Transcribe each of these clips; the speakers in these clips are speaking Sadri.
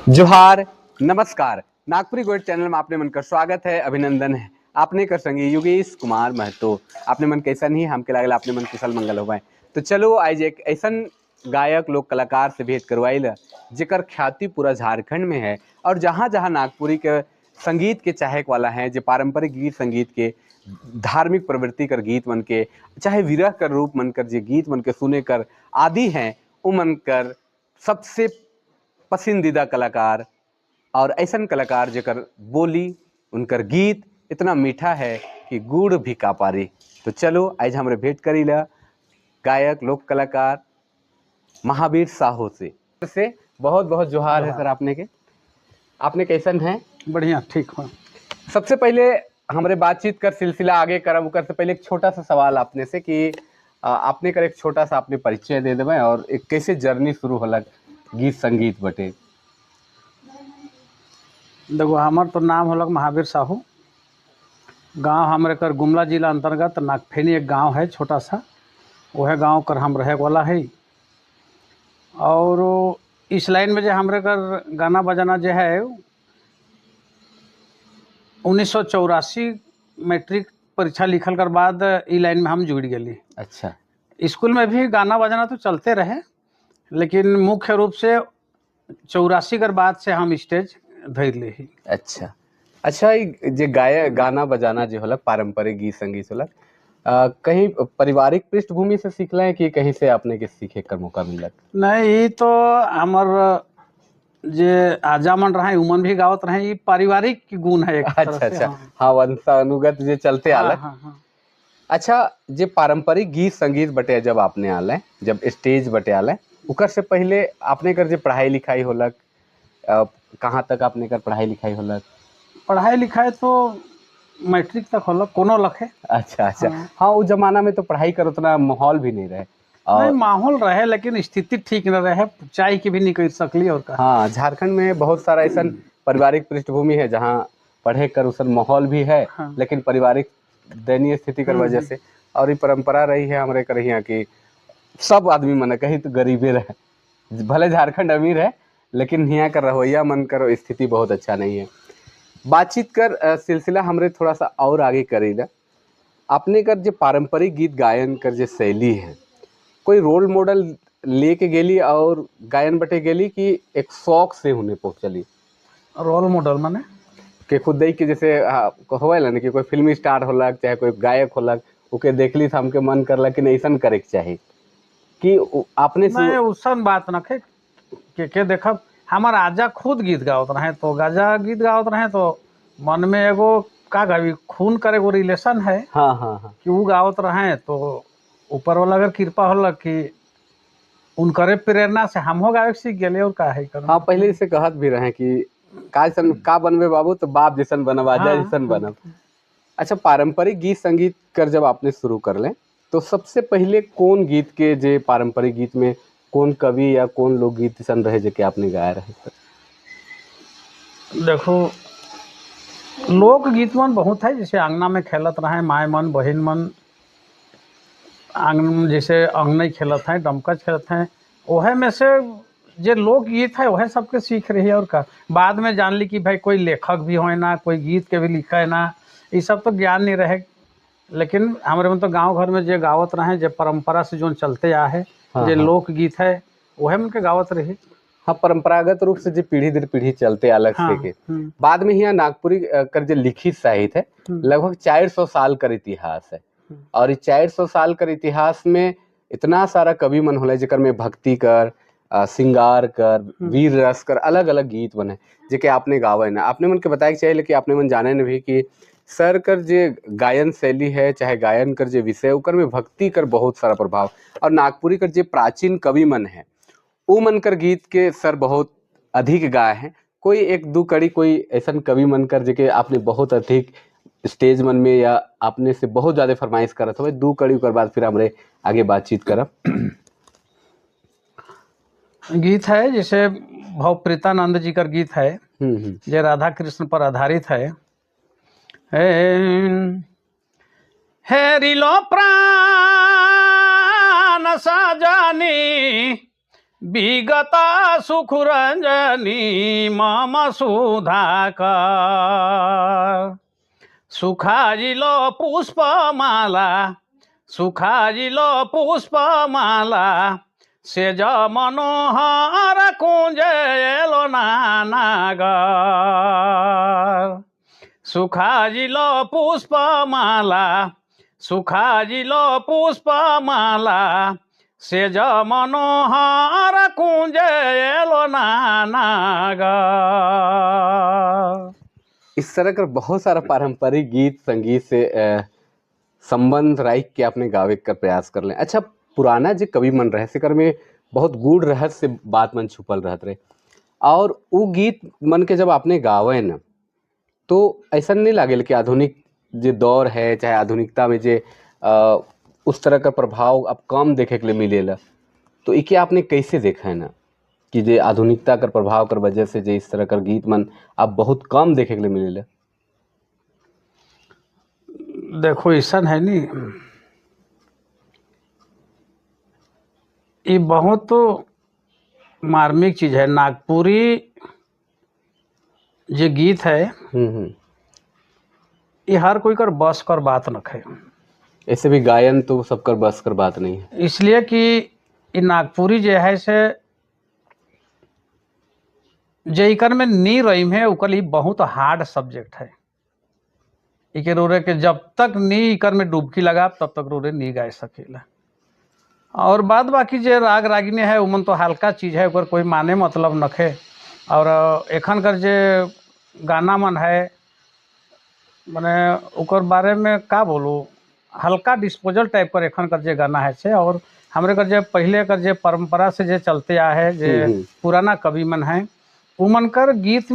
जोहार, नमस्कार। नागपुरी गोल्ड चैनल में आपने मन का स्वागत है, अभिनंदन है। आपने कर संगी योगेश कुमार महतो। आपने मन कैसा नहीं हमके लागल आपने मन कुशल मंगल हो। तो चलो आज एक ऐसा गायक लोक कलाकार से भेंट करवाइल जेकर ख्याति पूरा झारखंड में है और जहाँ जहाँ नागपुरी के संगीत के चाहक वाला हैं, जो पारंपरिक गीत संगीत के धार्मिक प्रवृत्ति कर गीत मन के, चाहे विरह कर रूप मन कर जे गीत मन के सुने कर आदि हैं, उ मन कर सबसे पसंदीदा कलाकार और ऐसन कलाकार जेकर बोली उनकर गीत इतना मीठा है कि गुड़ भी का पारी। तो चलो आज हमरे भेंट करी ला गायक लोक कलाकार महावीर साहू से। बहुत बहुत जोहार है सर आपने के। आपने कैसन है? बढ़िया, ठीक हूँ। सबसे पहले हमरे बातचीत कर सिलसिला आगे करब उकर से पहले एक छोटा सा सवाल आपने से कि आपने कर एक छोटा सा आपने परिचय दे देवे और एक कैसे जर्नी शुरू होलक गीत संगीत बटे। देखो, हमार तो नाम होलक महावीर साहू। गांव हमरे कर गुमला जिला अंतर्गत नागफेनी एक गांव है छोटा सा, वह गांव कर हम रहे वाला है। और इस लाइन में जो हमरे कर गाना बजाना जो है 1984 मैट्रिक परीक्षा लिखल कर बाद ई लाइन में हम जुड़ गेली। अच्छा। स्कूल में भी गाना बजाना तो चलते रहे, लेकिन मुख्य रूप से 84 कर बाद से हम स्टेज धर ले ही। अच्छा अच्छा, ई जे गाय गाना बजाना जो होलक पारंपरिक गीत संगीत होलक, कहीं पारिवारिक पृष्ठभूमि से सीखल है कि कहीं से आपने के सीखे कर मौका मिलक? नहीं, ई तो हमर जे आजा मन रहे उमन भी गावत रहे, ई पारिवारिक गुण है एक तरह अच्छा से। अच्छा। हाँ। हाँ, वंशानुगत जे चलते हाँ, आलक। हाँ, हाँ। अच्छा, जे पारंपरिक गीत संगीत बटे जब आपने आले, जब स्टेज बटे आले, उकर से पहले आपने कर जे पढ़ाई लिखाई होलक, कहाँ तक आपने कर पढ़ाई लिखाई होलक? पढ़ाई लिखाई तो मैट्रिक तक होलक कोनो लखे। अच्छा अच्छा। हाँ। हाँ, उस जमाना में तो पढ़ाई कर उतना माहौल भी नहीं रहे और नहीं, माहौल रहे लेकिन स्थिति ठीक न रहे, चाय की भी नहीं कर सकली और का। हाँ, झारखंड में बहुत सारा ऐसा पारिवारिक पृष्ठभूमि है जहाँ पढ़े कर उसन माहौल भी है। हाँ। लेकिन पारिवारिक दयनीय स्थिति कर वजह से, और ये परंपरा रही है हमारे कर यहाँ की सब आदमी मन कहीं तो गरीबे रहे, भले झारखंड अमीर है लेकिन यहाँ का रवैया मन कर स्थिति बहुत अच्छा नहीं है। बातचीत कर सिलसिला हमरे थोड़ा सा और आगे करेला। अपने कर जो पारंपरिक गीत गायन कर जो शैली है, कोई रोल मॉडल लेके गेली और गायन बटे गेली कि एक शौक से होने पहुँचली? रोल मॉडल माने? के खुद देख के जैसे होवेला ना कि कोई फिल्मी स्टार होलक चाहे कोई गायक होलक, ओके देखली तो हमके मन करलक कि नहीं ऐसा करे के चाही कि आपने से नहीं, उसन बात न खे के देखब हमार आजा खुद गीत गावत रहे, तो गाजा गीत गावत रहे तो मन में एगो का गावी खून करे एगो रिलेशन है। हाँ हाँ हाँ कि वो गावत रहे तो ऊपर वाला अगर कृपा होला कि उनकरे प्रेरणा से हमहो गावे के सीख गेले और का है कर। हाँ, पहले से कहत भी रहे कि का जैसन का बनबे बाबू तो बाप जैसन बनब, आजा जैसन बनब। अच्छा, पारंपरिक गीत संगीत कर जब आपने शुरू कर ले तो सबसे पहले कौन गीत के जे पारंपरिक गीत में कौन कवि या कौन लोकगीत सन रहे जे के आपने गाया रहे? देखो, लोकगीत मन बहुत है, जैसे अंगना में खेलत रहे my मन बहिन मन आंगन, जैसे अंगनई खेलत हैं, डमकच खेलत हैं, ओहे में से जे लोकगीत है वह सबके सीख रही है। और का बाद में जान ली कि भाई कोई लेखक भी हो ना, कोई गीत के भी लिखा है ना, ये सब तो ज्ञान नहीं रहे। लेकिन हमारे में तो गांव घर में जे गावत रहे, जे परंपरा से जो चलते आए है, जे लोकगीत है वह मन के गावत रही। हाँ, परंपरागत रूप से जो पीढ़ी दर पीढ़ी चलते अलग से के बाद में यहाँ नागपुरी कर जो लिखित साहित्य है लगभग 400 साल कर इतिहास है और इस 400 साल कर इतिहास में इतना सारा कवि मन होला जेकर में भक्ति कर, श्रृंगार कर, वीर रस कर अलग अलग गीत बने जेके आपने गावे ना। आपने मन के बताए के चाहिए कि आपने मन जाने न भी कि सर कर जे गायन शैली है चाहे गायन कर जे विषय उकर में भक्ति कर बहुत सारा प्रभाव और नागपुरी कर जे प्राचीन कवि मन है उ मन कर गीत के सर बहुत अधिक गाए हैं। कोई एक दो कड़ी कोई ऐसा कवि मन कर जेके आपने बहुत अधिक स्टेज मन में या आपने से बहुत ज़्यादा फरमाइश करत हो, दो कड़ी कर बाद फिर हमरे आगे बातचीत करब। गीत है जैसे भवप्रीतानंद जी का गीत है जो राधा कृष्ण पर आधारित है। हेरिलो प्राण सजनी विगत सुख रंजनी मम सुधाकर। सुखाजिलो पुष्पमाला, सुखाजिलो पुष्पमाला, सेज मनोहर कुंज एलो नानागर। सुखाजिलो पुष्पमाला, सुखाजिलो पुष्पमाला, सेज मनोहर कुंज एलो नानागर। इस तरह का बहुत सारा पारंपरिक गीत संगीत से संबंध राख के आपने गावे का प्रयास कर लें। अच्छा, पुराना जो कवि मन रहे सेकर में बहुत गूढ़ रहस्य बात मन छुपल रहत रहे, और वो गीत मन के जब आपने गावे न तो ऐसा नहीं लागेल कि आधुनिक जो दौर है चाहे आधुनिकता में जे उस तरह का प्रभाव अब कम देखे के लिए मिलेला, तो इके आपने कैसे देखा है ना कि जे आधुनिकता कर प्रभाव कर वजह से जे इस तरह कर गीत मन अब बहुत कम देखे के लिए मिलेला? देखो ऐसा है नी, ये बहुत मार्मिक चीज है। नागपुरी जो गीत है ये हर कोई कर बस कर बात न है। ऐसे भी गायन तो सबकर बस कर बात नहीं है, इसलिए कि ये नागपुरी जो है से जे में नी रहीम है उकर लिए बहुत हार्ड सब्जेक्ट है। इके रोरे के जब तक नी इकर में डुबकी लगा तब तक रोरे नी गाय सकेला। और बाद बाकी जे राग रागिनी है उमन तो हल्का चीज़ है, ओकर कोई माने मतलब नखे। और एखन कर जे गाना मन है माने ओकर बारे में का बोलूँ, हल्का डिस्पोजल टाइप पर एखन कर जे गाना है से। और हमरे कर जे पहले कर जे परंपरा से जे चलते आए है, जे पुराना कवि मन है उमन कर गीत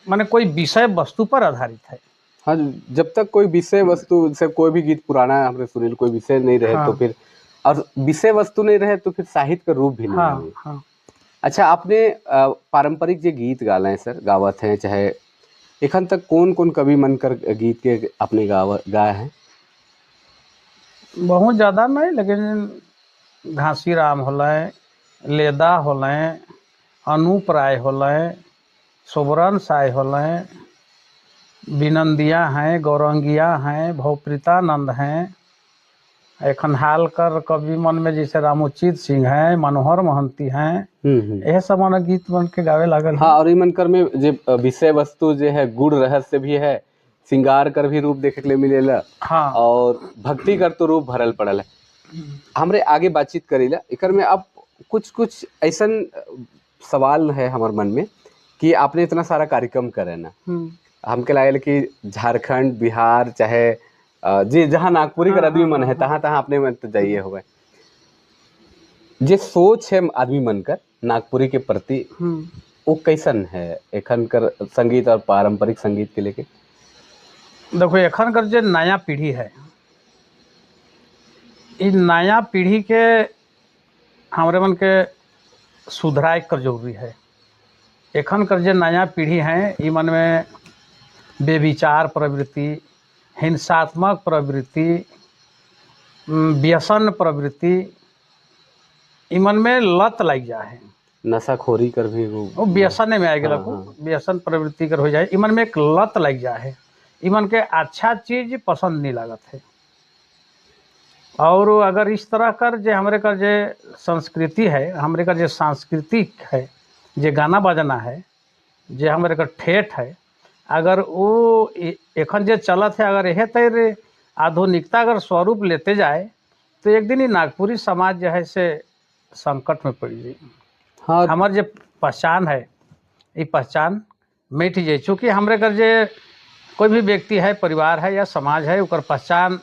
माने कोई विषय वस्तु पर आधारित है। हाँ, जब तक कोई विषय वस्तु से कोई भी गीत पुराना हमने सुनील कोई विषय नहीं रहे। हाँ। तो फिर और विषय वस्तु नहीं रहे तो फिर साहित्य का रूप भी नहीं। हाँ, हाँ। अच्छा, आपने पारंपरिक जो गीत गाला है सर, गावत हैं, चाहे एखन तक कौन कौन कवि मन कर गीत के आपने गाया है? बहुत ज़्यादा नहीं, लेकिन घासी राम होलें, लेदा होलें, अनूप राय होलें, सोबरन साय होलें, बिनंदिया हैं, गौरंगिया हैं, भवप्रीतानंद हैं। एखन हाल कर कवि मन में जैसे रामोचित सिंह हैं, मनोहर महंती हैं, यह सब मन गीत मन के गावे लागल। हाँ, और इमन कर में जे विषय वस्तु जो है गुड़ रहस्य भी है, सिंगार कर भी रूप देखे के लिए मिलेला। हाँ, और भक्ति कर तो रूप भरल पड़ल है। हमरे आगे बातचीत करीला एकर में। अब कुछ कुछ ऐसा सवाल है हमारे मन में कि आपने इतना सारा कार्यक्रम करे ना, हमके लागल कि झारखंड, बिहार, चाहे जी जहाँ नागपुरी कर आदमी मन है तहाँ तहाँ अपने मन तो जाइए हुए। जे सोच है आदमी मन कर नागपुरी के प्रति वो कैसन है एखन कर संगीत और पारंपरिक संगीत के लेके? देखो एखन कर जो नया पीढ़ी है, इ नया पीढ़ी के हमारे मन के सुधराए कर जरूरी है। एखन कर जो नया पीढ़ी है इ मन में बेविचार प्रवृत्ति, हिंसात्मक प्रवृत्ति, व्यसन प्रवृत्ति, इमन में लत लग जाए है। नशाखोरी कर भी वो व्यसन में आ गया। हाँ, व्यसन प्रवृत्ति कर हो जाए, इमन में एक लत लग जाए है। इमन के अच्छा चीज पसंद नहीं लागत है। और अगर इस तरह कर जे हमरे कर जे संस्कृति है, हमरे कर जे सांस्कृतिक है, जे गाना बजाना है, जे हमरे कर ठेठ है, अगर वो एखन जे चलत है, अगर यह तर आधुनिकता अगर स्वरूप लेते जाए तो एक दिन ही नागपुरी समाज जो है से संकट में पड़ जाए। हाँ, हमार जो पहचान है ये पहचान मिट जाए। चूँकि हमरे कर जे कोई भी व्यक्ति है, परिवार है या समाज है, उकर पहचान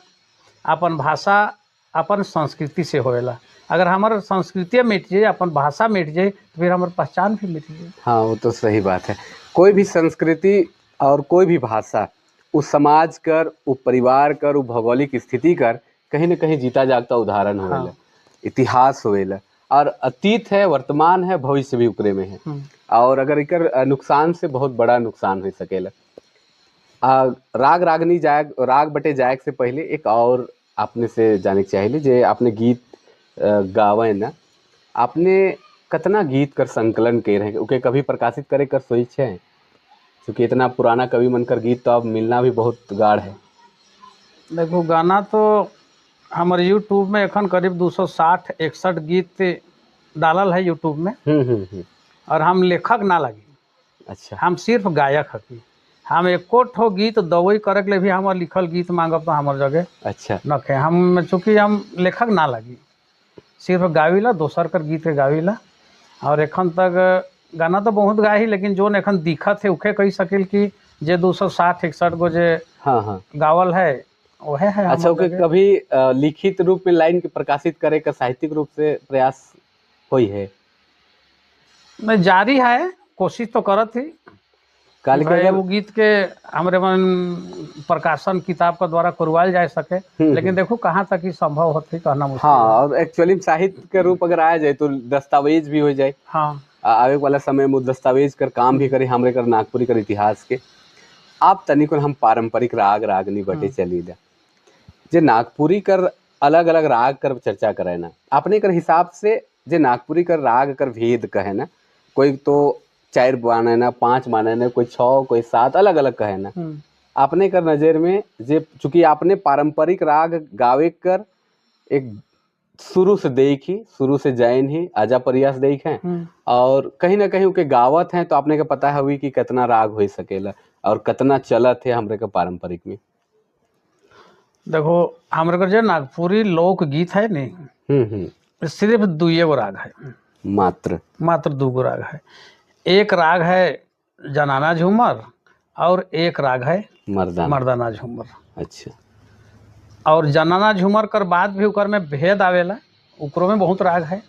अपन भाषा अपन संस्कृति से होएला। अगर हमार संस्कृति मिट जाए, अपन भाषा मिट जाए, तो फिर हमार पहचान भी मिट जाए। हाँ, वो तो सही बात है। कोई भी संस्कृति और कोई भी भाषा उस समाज कर, उस परिवार कर, उस भौगोलिक स्थिति कर कहीं न कहीं जीता जागता उदाहरण होवेला। हाँ। इतिहास होवेला, और अतीत है, वर्तमान है, भविष्य भी उकरे में है। और अगर एकर नुकसान से बहुत बड़ा नुकसान हो सकेला। राग रागनी जाग राग बटे जाग से पहले एक और आपने से जाने के चाहिए, जे आपने गीत गावे ना, आपने कतना गीत कर संकलन कर रहे हैं, ओके कभी प्रकाशित करे कर सोच है? क्योंकि इतना पुराना कवि मन कर गीत तो अब मिलना भी बहुत गाढ़ है। देखो गाना तो हमारे यूट्यूब में एखन करीब 260-61 गीत डालल है यूट्यूब में। और हम लेखक ना लगी। अच्छा। हम सिर्फ गायक हकी। हम एको ठो गीत दवई करे के लिए भी हमार लिखल गीत मांगब तो हमार जगह अच्छा नखे। हम चूँकि हम लेखक ना लगी, सिर्फ गाविला, दोसर कर गीत के गाविला। और एखन तक गाना तो बहुत गाही, लेकिन जोन एखन दिखत है उखे कही सकिल कि जे 260-61 गो जे हाँ हाँ गावल है वह है। अच्छा, ओके कभी लिखित रूप में लाइन के प्रकाशित करे का साहित्यिक रूप से प्रयास हुई है? नहीं, जारी है, कोशिश तो करत ही काल के वो गीत के हमरे मन प्रकाशन किताब का द्वारा करवाल जा सके, लेकिन देखो कहाँ तक ही संभव होती कहना मुश्किल। हाँ, और एक्चुअली साहित्य के रूप अगर आया जाए तो दस्तावेज भी हो जाए। हाँ, आवे वाला समय में दस्तावेज कर काम भी करे हमरे कर नागपुरी कर इतिहास के। आप तनिक हम पारंपरिक राग रागनी बटे चली दा जे नागपुरी कर अलग अलग राग कर चर्चा करे ना, अपने कर हिसाब से जे नागपुरी कर राग कर भेद कहे ना, कोई तो 4 माने ना, 5 माने ना, कोई 6, कोई 7, अलग अलग कहे ना। आपने कर नज़र में जे चूँकि आपने पारंपरिक राग गावे कर एक शुरू से देखी, शुरू से जैन ही आजा प्रयास देख हैं और कहीं ना कहीं उके गावत हैं, तो आपने के पता है हुई कि कितना राग हो सकेला और कितना चलत है हमरे के पारंपरिक में। देखो हमरे के जो नागपुरी लोक गीत है नहीं, सिर्फ 2 गो राग है, मात्र मात्र 2 गो राग है। एक राग है जनाना झूमर और एक राग है मर्दाना झूमर। अच्छा। और जनाना झूमर कर बाद भी उकर में भेद आवेला, उकरो में बहुत राग है।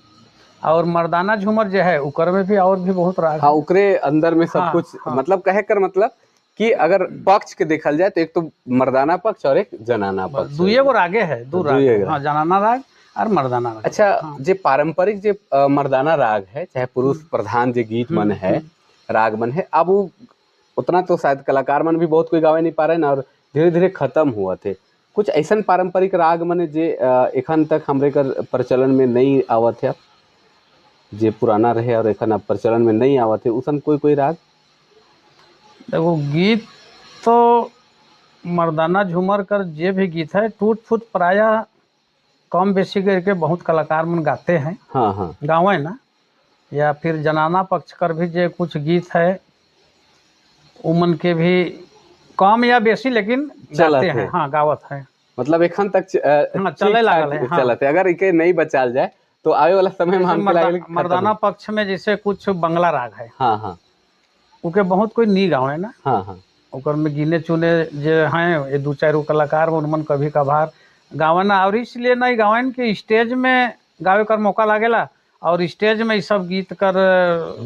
और मर्दाना झूमर जो है उकर में भी और भी बहुत राग। हाँ, उकरे अंदर में सब हाँ, कुछ। हाँ। मतलब कहे कर मतलब कि अगर पक्ष के देखल जाए तो एक तो मर्दाना पक्ष और एक जनाना पक्ष, दुए गो रागे है, दो राग। हाँ, जनाना राग और मर्दाना राग। अच्छा। हाँ। जे पारंपरिक जे मर्दाना राग है, चाहे पुरुष प्रधान जे गीत मन है, राग मन है, अब वो उतना तो शायद कलाकार मन भी बहुत कोई गावे नहीं पा रहे ना और धीरे धीरे खत्म हुआ थे। कुछ ऐसा पारंपरिक राग मन जे एखन तक हमरे कर प्रचलन में नहीं आवत है, जे पुराना रहे और एखन अब प्रचलन में नहीं आवत है, उसन कोई कोई राग? देखो गीत तो मर्दाना झूमर कर जे भी गीत है टूट फूट प्राय कम बेसी करके बहुत कलाकार मन गाते हैं। हाँ हाँ, गाँव है ना। या फिर जनाना पक्ष कर भी जे कुछ गीत है उमन के भी कम या बेसी लेकिन गाते हैं। हाँ, गावत है, मतलब एखन तक हाँ, चले लागल है। हाँ। चलत है। अगर इके नहीं बचाल जाए तो आवे वाला समय में हम मर्दाना पक्ष में जैसे कुछ बंगला राग है। हाँ हाँ, उके बहुत कोई नहीं गावे ना। हाँ हाँ, ओकर में गिने चुने जे हैं ये 2-4 गो कलाकार उनमन कभी कभार गावना। और इसलिए नहीं गावन कि स्टेज में गावे कर मौका लागेला और स्टेज में सब गीत कर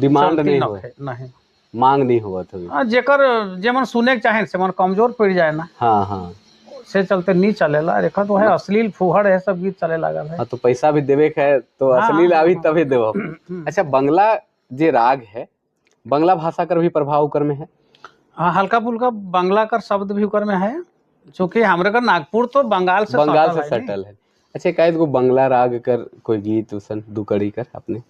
डिमांड नहीं हो, नहीं मांग नहीं हुआ था। हाँ, जेकर जेमन सुने के चाहे से मन कमजोर पड़ जाए ना। हाँ हाँ, से चलते नहीं चलेला। देखा तो है अश्लील फुहड़ है सब गीत चले लागल है। हाँ, तो पैसा भी देवे के है तो अश्लील अभी तभी देव। अच्छा, बंगला जे राग है, बंगला भाषा कर भी प्रभाव कर में है? हाँ, हल्का फुल्का बंगला कर शब्द भी उकर में है, चूँकि हमरे का नागपुर तो बंगाल से सटल है। अच्छा, काहे को बंगला राग कर कोई गीत उसन दो कड़ी कर अपने?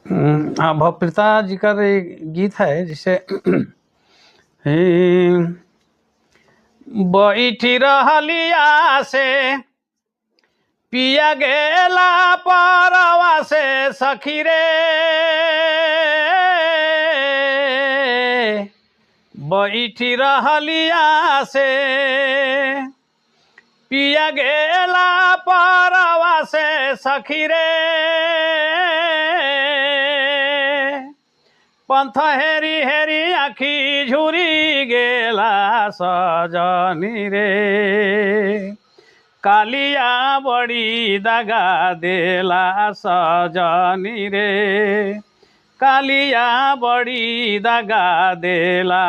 हाँ, भवप्रीता जी का एक गीत है जिसे बैठी रहलिया से पिया गेला परवा से सखी रे, बैठी रहलिया से पिया गेला परवा से सखी रे, पंथ हेरी हेरी आखी झुरी गेला सजनी रे, कालिया बड़ी दगा देला सजनी रे, कालिया बड़ी दगा देला,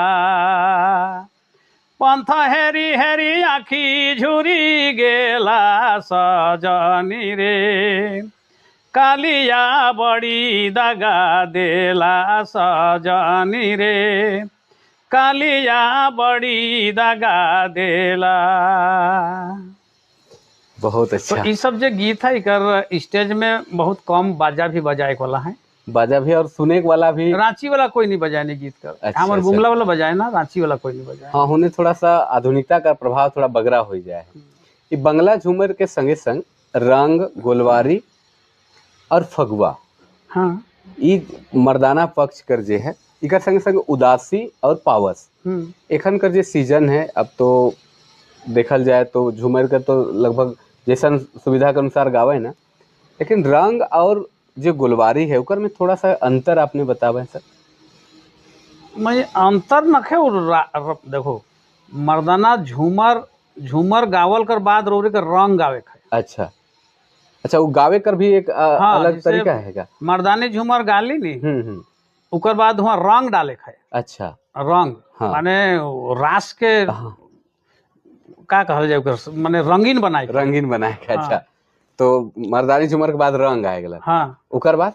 पंथ हेरी हेरी आखी झुरी गेला सजनी रे, कालिया बड़ी दगा देला सजनी रे, कालिया बड़ी दगा देला। बहुत तो अच्छा। ये सब जो गीत है एकर स्टेज में बहुत कम बाजा भी बजाए वाला है, बाजा भी और सुने वाला भी। रांची वाला कोई नहीं बजाए नहीं गीत कर। अच्छा, हमारे अच्छा। गुमला वाला बजाए ना, रांची वाला कोई नहीं बजाए। हाँ, होने थोड़ा सा आधुनिकता का प्रभाव थोड़ा बगरा हो जाए। ये बंगला झूमर के संगे संग रंग, गोलवारी और फगुआ, हाँ, ई मर्दाना पक्ष कर जे है, इकर संगे संग उदासी और पावस। एखन कर जे सीजन है, अब तो देखल जाए तो झूमर का तो लगभग जैसन सुविधा के अनुसार गावे ना, लेकिन रंग और जो गुलवारी है ओकर में थोड़ा सा अंतर आपने बतावे सर। मैं अंतर नखे देखो मर्दाना झूमर झूमर गावल कर बाद रोरी कर रंग गावे के। अच्छा अच्छा, वो गावे कर भी एक हाँ, अलग जैसे तरीका है का? मर्दानी झूमर गाली नी, ओकर बाद वहाँ रंग डाले खाए। अच्छा, रंग हाँ। माने रास के हाँ। का कहल जाए ओकर, माने रंगीन बनाए के। रंगीन बनाए के। हाँ। अच्छा, तो मर्दानी झूमर के बाद रंग आए गला। हाँ, ओकर बाद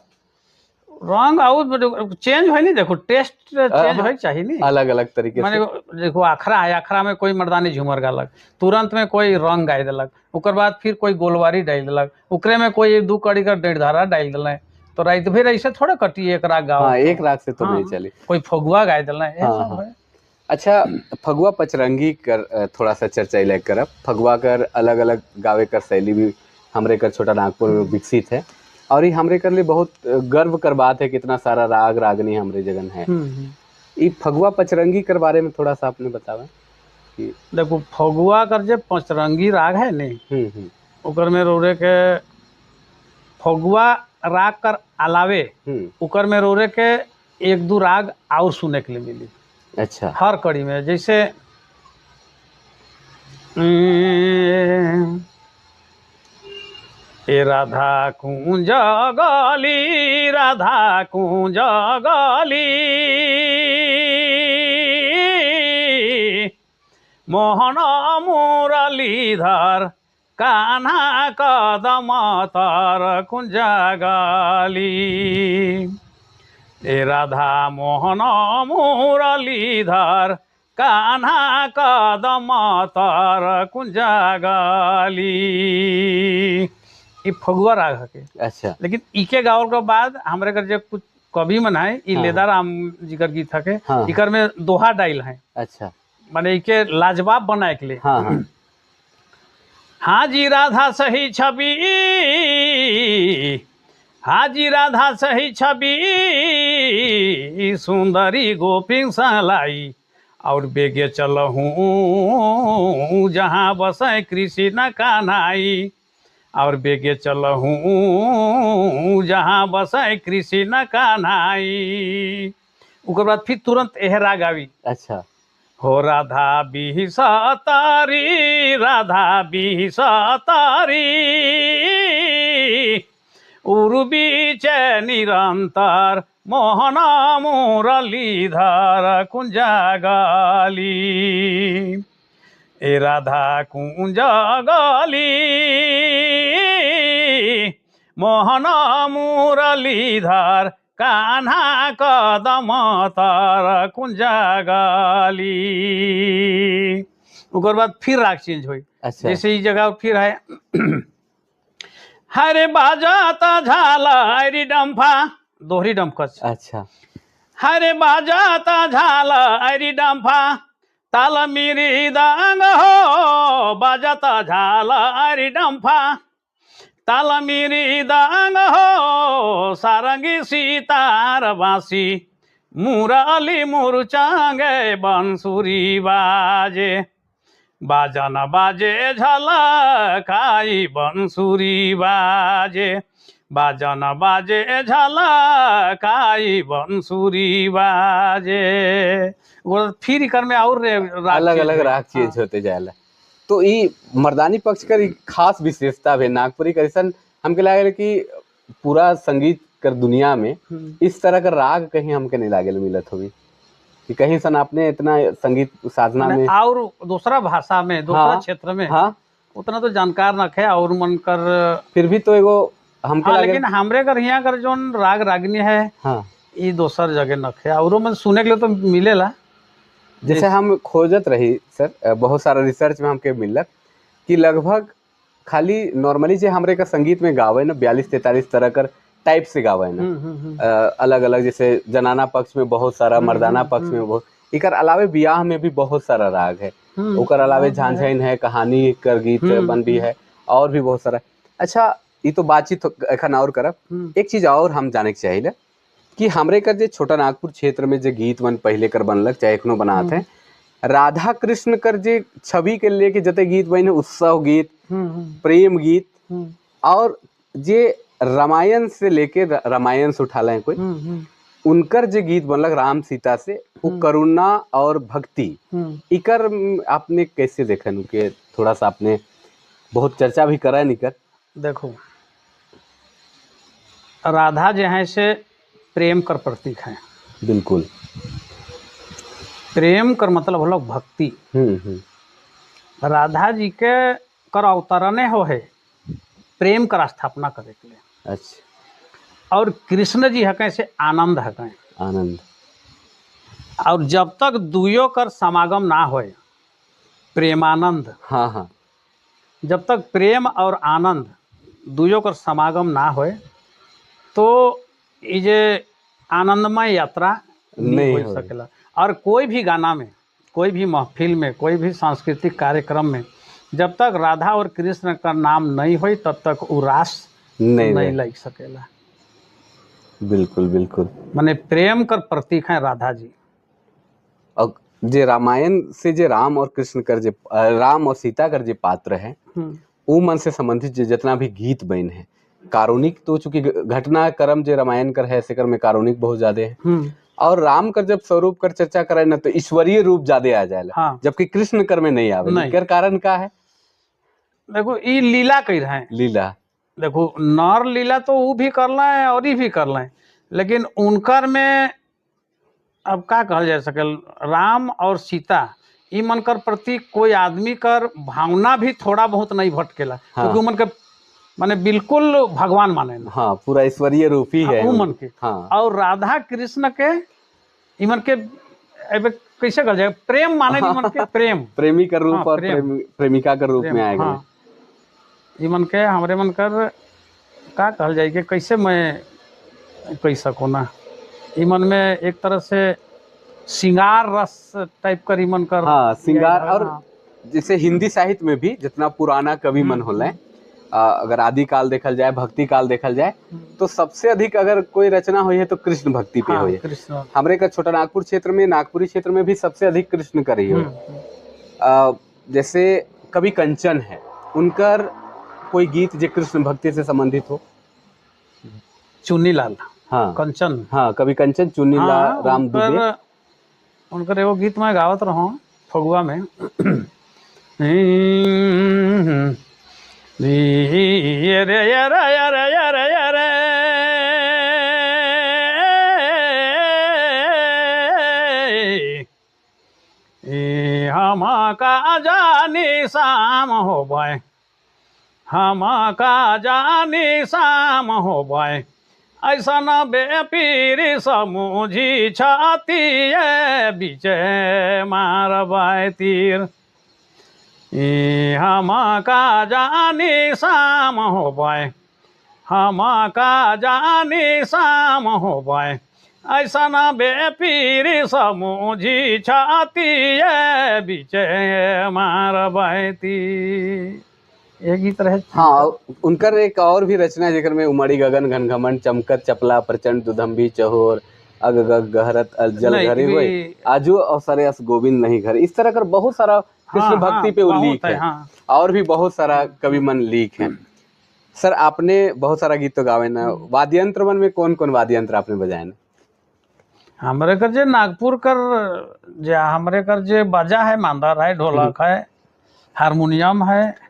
रंग और चेंज होई नहीं, देखो टेस्ट चेंज होई चाहिए नहीं, अलग अलग तरीके माने से। देखो अखरा है, अखरा में कोई मर्दानी झूमर गालक, तुरंत में कोई रंग गाय देलक, ओकर बाद फिर कोई गोलवारी डाल देलक, ओकरे में कोई एक दू कड़ी का डेढ़ धारा डाल दिल, तो रात भर ऐसे थोड़े कटी एक राग गाओ। हाँ, एक राग से तो हाँ। नहीं चली। कोई फगुआ गाय दिल। हाँ, हाँ। अच्छा, फगुआ पचरंगी कर थोड़ा सा चर्चा इलाक करब। फगुआ कर अलग अलग गावे कर शैली भी हमरे कर छोटा नागपुर में विकसित है, और ये हमरे कर लिए बहुत गर्व कर बात है कि इतना सारा राग रागनी हमरे जगन है। ये फगुआ पचरंगी कर बारे में थोड़ा सा आपने बतावा कि देखो फगुआ कर जो पचरंगी राग है नहीं, ओकर में रोरे के फगुआ राग कर अलावे ओकर में रोरे के एक दो राग और सुने के लिए मिली। अच्छा, हर कड़ी में, जैसे ए राधा कुंज गली, राधा कुंज गली, मोहन मुरलीधर कान्हा कदम तर कुंज गली, ए राधा मोहन मुरलीधर कान्हा कदम तर कुंज गली। ये फगुआ राग है के। अच्छा, लेकिन इके गावल के बाद हमरे कर जे कुछ कवि मन है, ई हाँ। लेदा राम जी कर गीत है के, हाँ। इकर में दोहा डाइल है। अच्छा, माने इके लाजवाब बनाए के लिए। हाँ, हाँ। हाँ जी राधा सही छवि, हाँ जी राधा सही छवि, सुंदरी गोपी सहलाई, और बेगे चलहूँ जहाँ बसै कृष्ण कान्हाई, और बेगे चलहूँ जहाँ बसै कृष्ण कान्हाई। ओकर बाद फिर तुरंत एह राग आवी। अच्छा, हो राधा बिहसतारी, राधा बिहसतारी, उर्वी च निरंतर मोहन मुरलीधर कुंज गली, ए राधा कुंज गली, मोहन मुरलीधर कान्हा कदम तर कुंज गली। ओकर बाद फिर राग चेंज होई। अच्छा, जैसे ई जगह फिर है हरे बाजाता झाला अरी डम्फा, दोहरी डम्फकच। अच्छा, हरे बाजाता झाला अरी डम्फा, ताल मिरी दांग हो, बाजाता झाला अरी डम्फा, ताल मिरी दांग हो, सारंगी सितार बांसी, मुरली मुरचांगे बंसुरी बाजे, बाजन बाजे झलकाई बंसुरी बाजे, बाजन बाजे झलकाई बंसुरी बाजे। वो फिर एकर में और राग अलग चेंज अलग होई। राग चेंज होते जाला। तो ई मर्दानी पक्ष कर खास विशेषता भी नागपुरी का ऐसा हमके लागल कि पूरा संगीत कर दुनिया में इस तरह का राग कहीं हमके नहीं लागल मिलत होगी कि कहीं सन आपने इतना संगीत साधना में और दूसरा भाषा में, दूसरा हाँ, क्षेत्र में हाँ, उतना तो जानकार न है और मन कर फिर भी तो एगो हमके हाँ, लागल लेकिन हमरे कर यहाँ कर जोन राग रागनी है हाँ, ये दोसर जगह न है और मन सुने के लिए तो मिलेला। जैसे हम खोजत रही सर, बहुत सारा रिसर्च में हमके मिलक कि लगभग खाली नॉर्मली जे हमरे का संगीत में गावे ना 42-43 तरह कर टाइप से गावे ना, अलग अलग, जैसे जनाना पक्ष में बहुत सारा, मर्दाना पक्ष में बहुत, एकर अलावे ब्याह में भी बहुत सारा राग है, ओकर अलावे झांझैन है, कहानी कर गीत बन भी है, और भी बहुत सारा। अच्छा, ये तो बातचीत एखन और करब। एक चीज और हम जाने के चाहिए कि हमरे कर जे छोटा नागपुर क्षेत्र में जे गीत मन पहले कर बनलक, चाहे एखनो बनात है, राधा कृष्ण कर जे छवि के लेके जते गीत बने, उत्सव गीत, प्रेम गीत, और जे रामायण से लेके रामायण से उठा लें कोई, उनकर जे गीत बनलक राम सीता से, वो करुणा और भक्ति, इकर आपने कैसे देखन के थोड़ा सा आपने बहुत चर्चा भी करा निकर। देखो, राधा जो है से प्रेम कर प्रतीक है। बिल्कुल। प्रेम कर मतलब होलो भक्ति। राधा जी के कर अवतरणे हो है प्रेम कर स्थापना करे के लिए। अच्छा। और कृष्ण जी हकें से आनंद हकें, आनंद। और जब तक दुयो कर समागम ना होए, प्रेमानंद, हाँ हाँ, जब तक प्रेम और आनंद दुयो कर समागम ना होए तो ये जे आनंदमय यात्रा नहीं हो सकेला। और कोई भी गाना में, कोई भी महफिल में, कोई भी सांस्कृतिक कार्यक्रम में जब तक राधा और कृष्ण का नाम नहीं होई तब तक वो रास नहीं लग सकेला। बिल्कुल बिल्कुल। माने प्रेम कर प्रतीक है राधा जी। और जे रामायण से जे राम और कृष्ण कर जे राम और सीता कर जे पात्र है, वो मन से संबंधित जे जितना भी गीत बन है, कारुणिक तो चूंकि घटना क्रम जे रामायण कर है सेकर में कारुणिक बहुत ज्यादा है, और राम कर जब स्वरूप कर चर्चा करे ना तो ईश्वरीय रूप ज्यादा आ जाए, हाँ। जबकि कृष्ण कर में नहीं आवे। कर कारण का है? देखो ये लीला कह रहे हैं, लीला। देखो नर लीला तो वो भी कर रहे हैं और ये भी कर रहे हैं, लेकिन उनकर में अब का कहल जा सकल, राम और सीता ई मन कर प्रति कोई आदमी कर भावना भी थोड़ा बहुत नहीं भटकेला, हाँ। क्योंकि मन के माने बिल्कुल भगवान माने ना, हाँ, पूरा ईश्वरीय रूप ही है वो मन के, हाँ। और राधा कृष्ण के ई मन के एबे कैसे कहल जाए, प्रेम माने, हाँ। मन के प्रेम, प्रेमी का रूप, हाँ, और प्रेमिका का रूप में आएगा, हाँ। ई मन के हमरे मन कर का कहल जाए कि कैसे मैं कह सको ना, ई मन में एक तरह से सिंगार रस टाइप कर ई मन कर, हाँ, सिंगार। और हाँ। जैसे हिंदी साहित्य में भी जितना पुराना कवि मन होले, अगर आदि काल देखल जाए, भक्ति काल देखल जाए, तो सबसे अधिक अगर कोई रचना हुई है तो कृष्ण भक्ति पे हाँ, हुई है। कृष्ण। हमरे का छोटा नागपुर क्षेत्र में, नागपुरी क्षेत्र में भी सबसे अधिक कृष्ण करी है। जैसे कवि कंचन है, उनकर कोई गीत जो कृष्ण भक्ति से संबंधित हो? चुन्नीलाल, हाँ, कंचन, हाँ, कवि कंचन, चुन्नीलाल, हाँ, राम दुबे। उनकर एगो गीत मैं गावत रहा फगुआ में, रे रे रे रे रे रे हम का जानी शाम हो बाय, हम का जानी शाम हो बाय, ऐसा न बेपीर समुझी छाती बीचे मारबाय तीर, हम का जानी शाम हो बाय, हम का जानी शाम हो बाय, ऐसा न बेपीर समुझी छाती बीचे मारबाय तीर। एक गीत रहे। हाँ, उनकर एक और भी रचना है जेकर में उमड़ी गगन घन घमंड चमकत चपला प्रचंड दुधम्बी चहोर अग गग गहरत जल घरे होए आजू अवसरे अस गोविंद नहीं घर, इस तरह कर बहुत सारा कृष्ण भक्ति पे उल्लेख है, हाँ। और भी बहुत सारा कवि मन लीक है। सर आपने बहुत सारा गीत तो गावे ना, वाद्य यंत्र मन में कौन कौन वाद्य यंत्र आपने बजाए ना? हमरे कर जे नागपुर कर जे हमरे कर जे बाजा है, मांदर है, ढोलक है, हारमोनियम है,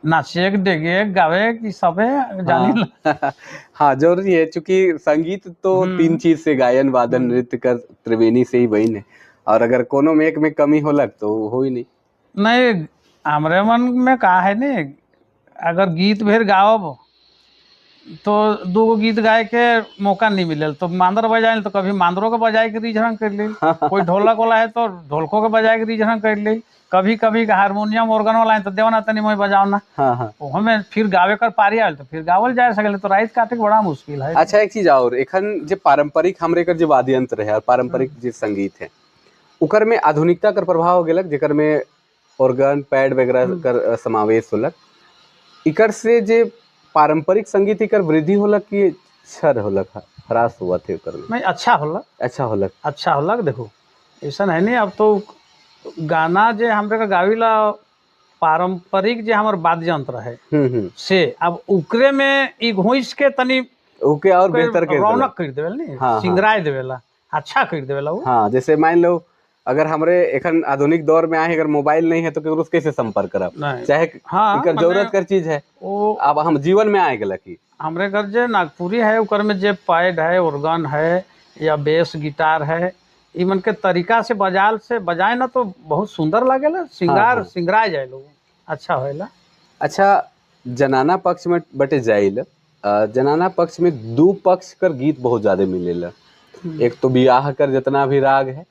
नाचे डेगे गावे की सबे जानी। हाँ, हाँ जरूरी है, चूंकि संगीत तो तीन चीज से गायन वादन नृत्य कर त्रिवेणी से ही बहन है, और अगर कोनो में एक में कमी होलक तो हो ही नहीं। नहीं हमरे मन में का है नहीं, अगर गीत भर गाओ तो दूगो गीत गाए के मौका नहीं मिलल, तो मांदर बजाए तो कभी मांदरों के बजाए के रिझरंग कर ली, कोई ढोलक वाला है तो ढोलको के बजाए के रिझरंग कर ली, कभी कभी हारमोनियम ऑर्गन वाला है तो देवना तनी मोय बजाओ ना। हाँ हाँ, हमें फिर गावे कर पारी आयल तो फिर गावल जाए सकले, तो रात काटे के बड़ा मुश्किल है। अच्छा एक चीज और, एखन जे पारंपरिक हमरे कर जे वाद्य यंत्र है और पारंपरिक जे संगीत है उकर में आधुनिकता कर प्रभाव हो गेलक, जेकर में ऑर्गन पैड वगैरह कर समावेश होलक, इकर से जे पारंपरिक संगीत इकर वृद्धि होलक कि क्षर होलक, ह्रास हुआ थे उकर में? नहीं, अच्छा होला। अच्छा होलक, अच्छा होलक। देखो ऐसा है नहीं, अब तो गाना जे हमरे का गाविला पारंपरिक जे हमर वाद्य यंत्र है से अब उकरे में ई घुस के तनी ओके और बेहतर कर रौनक कर देवेल नहीं। हाँ, सिंगराय देवेला, अच्छा कर देवेला वो। हाँ, जैसे मान लो अगर हमरे एखन आधुनिक दौर में आए, अगर मोबाइल नहीं है तो केकरो से कैसे संपर्क करब, चाहे हाँ, एकर जरूरत कर चीज है वो अब हम जीवन में आए गेला की हमरे घर जे नागपुरी है उकर में जे पैड है, ऑर्गन है या बेस गिटार है, ई मन के तरीका से बजाल से बजाए ना तो बहुत सुंदर लागेला, सिंगार। हाँ। सिंगराय जाए लोग, अच्छा होएला। अच्छा, जनाना पक्ष में बटे जाइल, जनाना पक्ष में दो पक्ष कर गीत बहुत ज्यादा मिलेला। एक तो बियाह कर जितना भी राग है,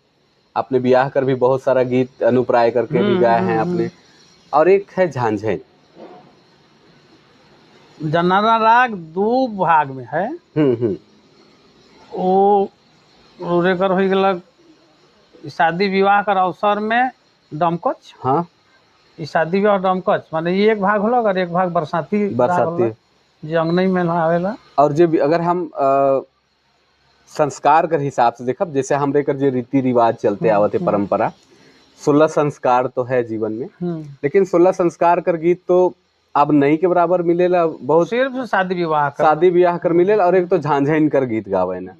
आपने बियाह कर भी बहुत सारा गीत अनुप्राय करके भी गाए हैं आपने, और एक है झांझेन। जनाना राग दो भाग में है। वो कर हो गलक शादी विवाह कर अवसर में डमकच। हाँ, शादी विवाह डमकच माने ये एक भाग होलक और एक भाग बरसाती बरसाती जे अंगनई में आवेला। और जे अगर हम संस्कार कर हिसाब से देखब, जैसे हमरे कर जे रीति रिवाज चलते आवत है परंपरा, 16 संस्कार तो है जीवन में, लेकिन 16 संस्कार कर गीत तो अब नहीं के बराबर मिलेला, बहुत सिर्फ शादी विवाह कर, शादी विवाह कर मिलेला। और एक तो झांझेन कर गीत गावे ना,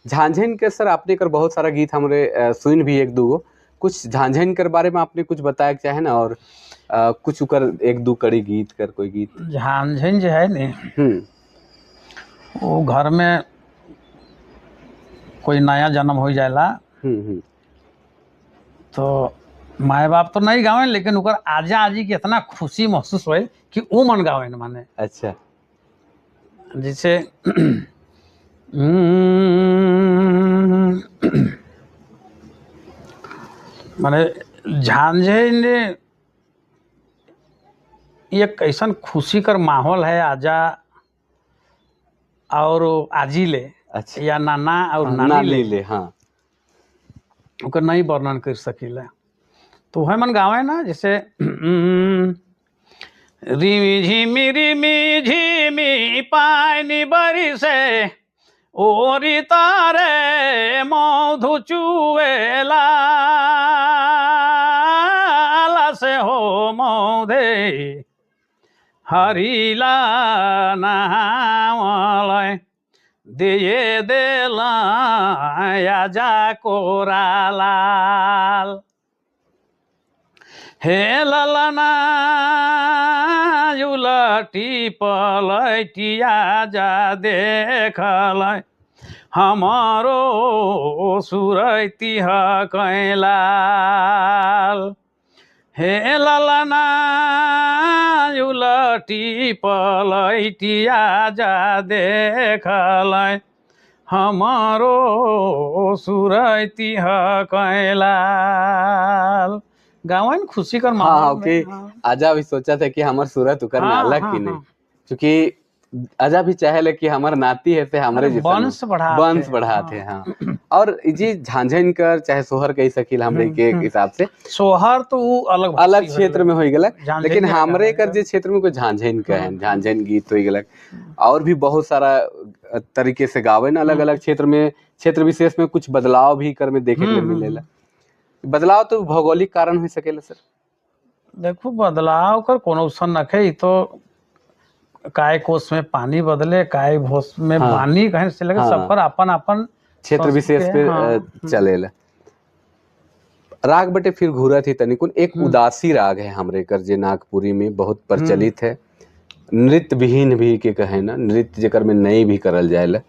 झांझेन के सर आपने कर बहुत सारा गीत हमरे सुन भी एक दूगो, कुछ झांझेन कर बारे में आपने कुछ बताया चाहे ना, और कुछ उकर एक दो कड़ी गीत कर कोई गीत। झांझेन जो है ने वो घर में कोई नया जन्म हो जाएला तो माए बाप तो नहीं गावे, लेकिन उकर आजा आजी के इतना खुशी महसूस होए कि वो मन गावे माने। अच्छा, जैसे माने झांझे एक ऐसा खुशी कर माहौल है आजा और आजी ले। अच्छा, या नाना और नानी ले। हाँ, ओकर नहीं वर्णन कर सकीला, तो वह मन गावे ना, जैसे रिमी झिमी रिमी झिमी पानी बरिसे ओरी तारे मधु चुएला से हो मौधे हरिला नहावलय दिए देला आजा कोरा लाल हे ललना उलटी पलटिया जा देखल हमारो सुरती कैलाल हे ललना उलटी पलटिया जा देखल हमारो सुरती कैलाल। गावन खुशी कर माहौल। हाँ, ओके। आजा भी सोचा था कि हमार सूरत उकर में अलग की नहीं, क्योंकि आजा भी चाहे ले कि हमार नाती है से हमरे जैसा वंश बढ़ाते। हाँ। और जी झांझन कर चाहे सोहर कही सकील हमरे के हिसाब से सोहर तो वो अलग अलग क्षेत्र में हो गलक, लेकिन हमरे कर जे क्षेत्र में कोई झांझन का है, झांझन गीत हो गलक और भी बहुत सारा तरीके से गावे ना, अलग अलग क्षेत्र में क्षेत्र विशेष में कुछ बदलाव भी कर में देखे के मिलेला। बदलाव तो भौगोलिक कारण हो सकेला सर? देखो बदलाव कर कोनो सन नखे, तो काय कोष में पानी बदले काय भोस में। हाँ, पानी कहीं से लगे। हाँ, सब पर अपन अपन क्षेत्र विशेष पे। हाँ, चलेला। राग बटे फिर घूरा थी तनिकुन एक उदासी राग है हमरे कर जे नागपुरी में बहुत प्रचलित है, नृत्य विहीन भी के कहे ना, नृत्य जेकर में नहीं भी करल जाएला,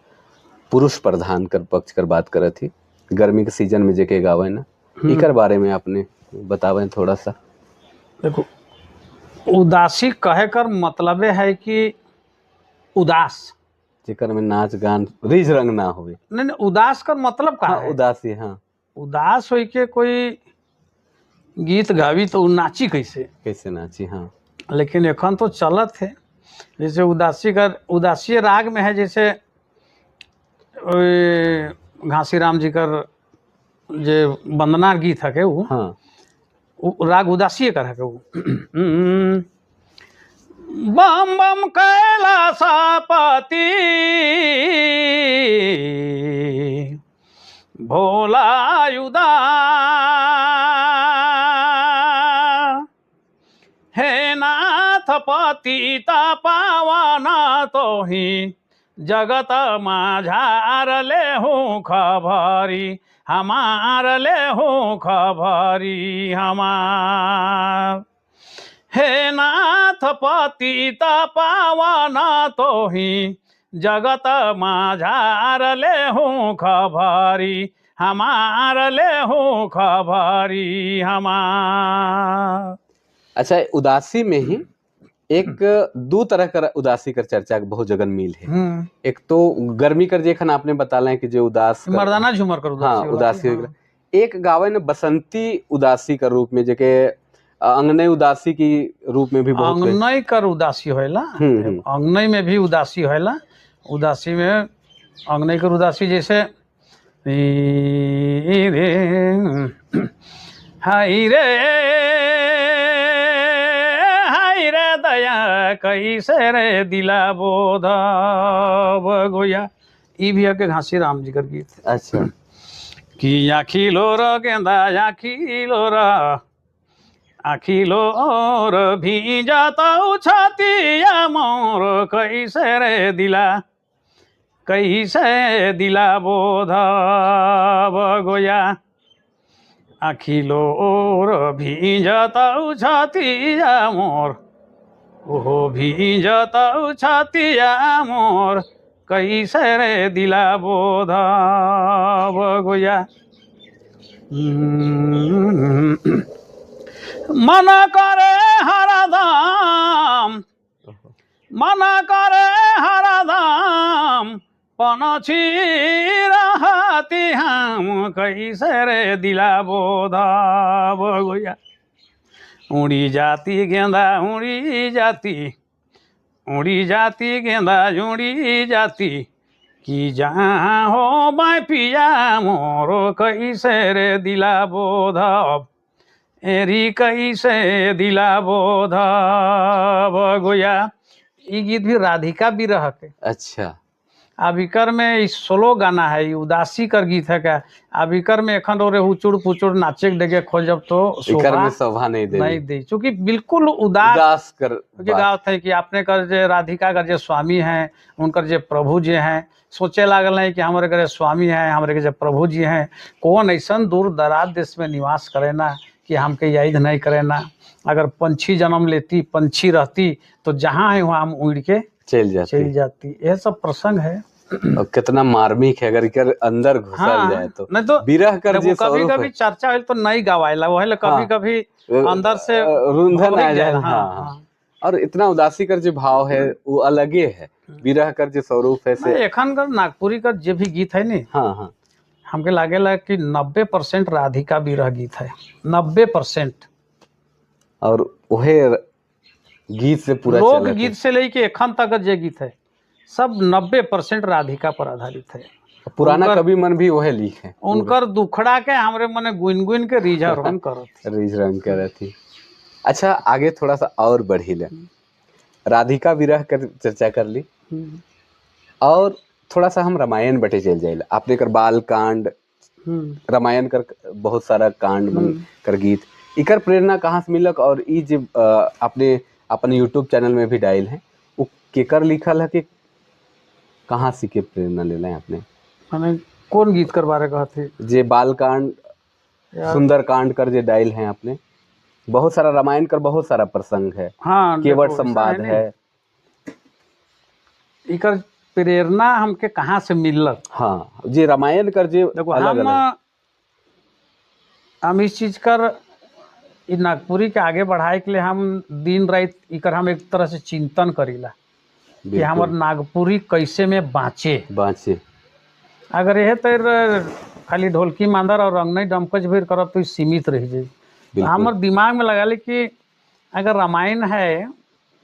पुरुष प्रधान कर पक्ष कर बात करत थी, गर्मी के सीजन में जेके गावे ना, इकर बारे में आपने बतावे थोड़ा सा। देखो उदासी कहे कर मतलब है कि उदास। जेकर में नाच गान रिझ रंग ना होवे। नहीं नहीं, उदास कर मतलब का हाँ है? उदासी, हाँ उदास होई के कोई गीत गावी तो उ नाची कैसे? कैसे नाची? हाँ लेकिन एखन तो चलत है। जैसे उदासी कर उदासी राग में है, जैसे ओए घासीराम जी कर जे वंदना गीत है के उ, हाँ उ राग उदासी कर है के उ। बम बम कैलाशपति भोला युदा, हे नाथ पतिता पावन तोही जगत माझार लेहु खबरी, हमार लेहु खबरी हमार। हे नाथ पतिता पावन तोही जगत माझार लेहु खबरी, हमार लेहु खबरी हमार। अच्छा, उदासी में ही एक दो तरह कर उदासी कर चर्चा बहुत जगन मिल है। एक तो गर्मी कर जेखन आपने बताला है कि जो उदास मर्दाना झूमर कर उदासी, हाँ उदासी। हाँ। एक गावे न बसंती उदासी कर रूप में, जेके अंगनई उदासी की रूप में भी बहुत अंगनई कर उदासी होएला, अंगनई में भी उदासी होएला। उदासी में अंगनई कर उदासी जैसे रे हाय रे हाय रे दया कैसे रे दिला बोध गोया, ई भी है के घासी राम जी कर गीत। अच्छा कि आखी लोर गेंदा आखी लोर आखी लोर भीजतौ छतिया मोर कैसे रे दिला कैसे दिला बोध गोया, आखी लोर भीजतौ छतिया मोर ओहो भीजतौ छतिया मोर कैसे रे दिला बोध गोया। मन करे हरदम मन करे हरदम पनछी रहती हम कैसे रे दिला बोध गोया। उड़ी जाती गेंदा उड़ी जाती उड़ी जाती गेंदा उड़ी जाती कि जहाँ हो बाई पिया मोरो कैसे रे दिला बोध एरी कैसे दिला बोध गोया। ये गीत भी राधिका विरह के। अच्छा अबिकर में स्लो गाना है, ये उदासी कर गीत है क्या। अबिकर में एखन रे हुचुड़ पुचुड़ नाचे डेगे खोजब तो शोभा में शोभा नहीं दे नहीं दे, चूंकि बिल्कुल उदास उदास कर गावत है कि आपने कर जे राधिका कर जे स्वामी हैं उनकर जे प्रभु जी हैं, सोचे लागल है कि हमारे घर स्वामी हैं हमारे के जे प्रभु जी हैं, कौन ऐसा दूर दराज देश में निवास करे ना कि हमके याद नहीं करे ना। अगर पंछी जन्म लेती पंछी रहती तो जहाँ है वहाँ हम उड़ के चल जाती। यह सब प्रसंग है और कितना मार्मिक है अगर इकर अंदर घुसल हाँ, जाए तो। नहीं तो विरह कर जे कभी कभी चर्चा हो तो नहीं गवाएला वही कभी हाँ, कभी अंदर से रुंधन आ जाए। हाँ, हाँ, और इतना उदासी कर जो भाव है वो अलगे है, विरह कर जो स्वरूप है से एखन कर नागपुरी कर जे भी गीत है नी, हाँ हाँ हमके लागेला कि 90% राधिका विरह गीत है, 90%। और वह गीत से पूरा लोक गीत से लेके एखन तक जे गीत है सब 90% राधिका पर आधारित है। पुराना कवि मन भी वह लिखे उनकर दुखड़ा के हमरे मने गुन गुन के रिझ रंग करत रिझ रंग करत। अच्छा आगे थोड़ा सा और बढ़ी ले, राधिका विरह कर चर्चा कर ली और थोड़ा सा हम रामायण बटे चल जाए। आपने कर बाल कांड रामायण कर बहुत सारा कांड मन कर गीत, इकर प्रेरणा कहाँ से मिलक और ई जे आपने अपन यूट्यूब चैनल में भी डायल है वो केकर लिखल है कि कहाँ से के प्रेरणा लेला है आपने? माने कौन गीत कर बारे कहते जे बाल कांड सुंदर कांड कर जे डायल है आपने, बहुत सारा रामायण कर बहुत सारा प्रसंग है। हाँ, केवट संवाद है। इकर प्रेरणा हमके कहाँ से मिलल? हाँ जी रामायण कर जे देखो अलग अलग हम इस चीज कर नागपुरी के आगे बढ़ाए के लिए हम दिन रात इकर हम एक तरह से चिंतन करीला। कि हमार नागपुरी कैसे में बाँचे। बाँचे। अगर यह तर खाली ढोलकी मांदर और रंग नहीं डमकच भीड़ करब तो सीमित रह जाए। हमार दिमाग में लगा कि अगर रामायण है,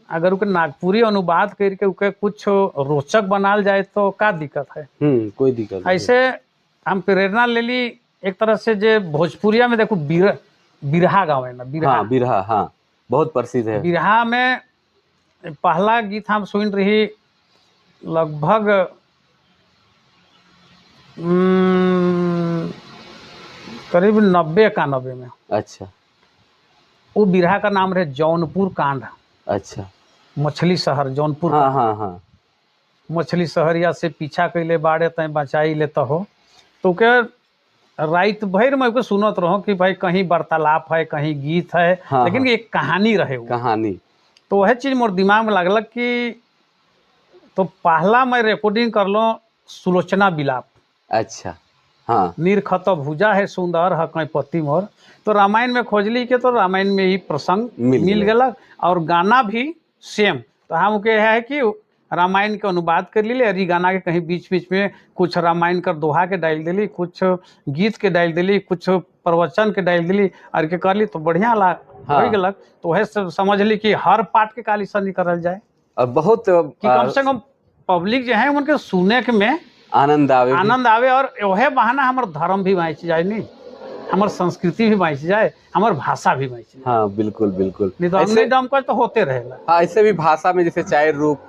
अगर उके नागपुरी अनुवाद करके उके कुछ रोचक बनाल जाए तो का दिक्कत है? कोई दिक्कत नहीं। ऐसे हम प्रेरणा ले ली एक तरह से, जे भोजपुरिया में देखो बिरहा गावे ना, बिरहा। हाँ, बिरहा, हाँ, बहुत प्रसिद्ध है। बिरहा में पहला गीत हम सुन रही लगभग करीब 90-91 में। अच्छा। वो बिरहा का नाम रहे जौनपुर कांड। अच्छा। मछली शहर जौनपुर। हाँ हाँ हाँ। मछली शहरिया से पीछा कैले बाड़े तय बचाई लेता हो, तो के रात भर में सुनत रहो कि भाई कहीं वार्तालाप है, कहीं गीत है। हाँ, लेकिन हाँ। एक कहानी रहे वो। कहानी। तो वह चीज़ मोर दिमाग में लागल कि तो पहला मैं रिकॉर्डिंग कर लो सुलोचना बिलाप। अच्छा। हाँ। निरखत भुजा है सुंदर हकई पति मोर। तो रामायण में खोजली के तो रामायण में ही प्रसंग मिल गया और गाना भी सेम। तो हम के है कि रामायण के अनुवाद कर ली और गाना के कहीं बीच बीच में कुछ रामायण कर दोहा के डाल दिली, कुछ गीत के डाल दिली, कुछ प्रवचन के डाल दिली और के कर ली तो बढ़िया ला। हाँ। हो गलक। तो वह सब समझ ली कि हर पार्ट के काली सनी करल जाए और बहुत कि कम से कम पब्लिक जो है उनके सुने के में आनंद आवे, आनंद आवे और वह बहाना हमार धर्म भी बाँच जाए, नहीं हमार संस्कृति भी बाँच जाए, हमार भाषा भी बाँच जाए। हाँ बिल्कुल बिल्कुल। नहीं तो हमने दम कर तो होते रहेगा। हाँ, ऐसे भी भाषा में जैसे चार रूप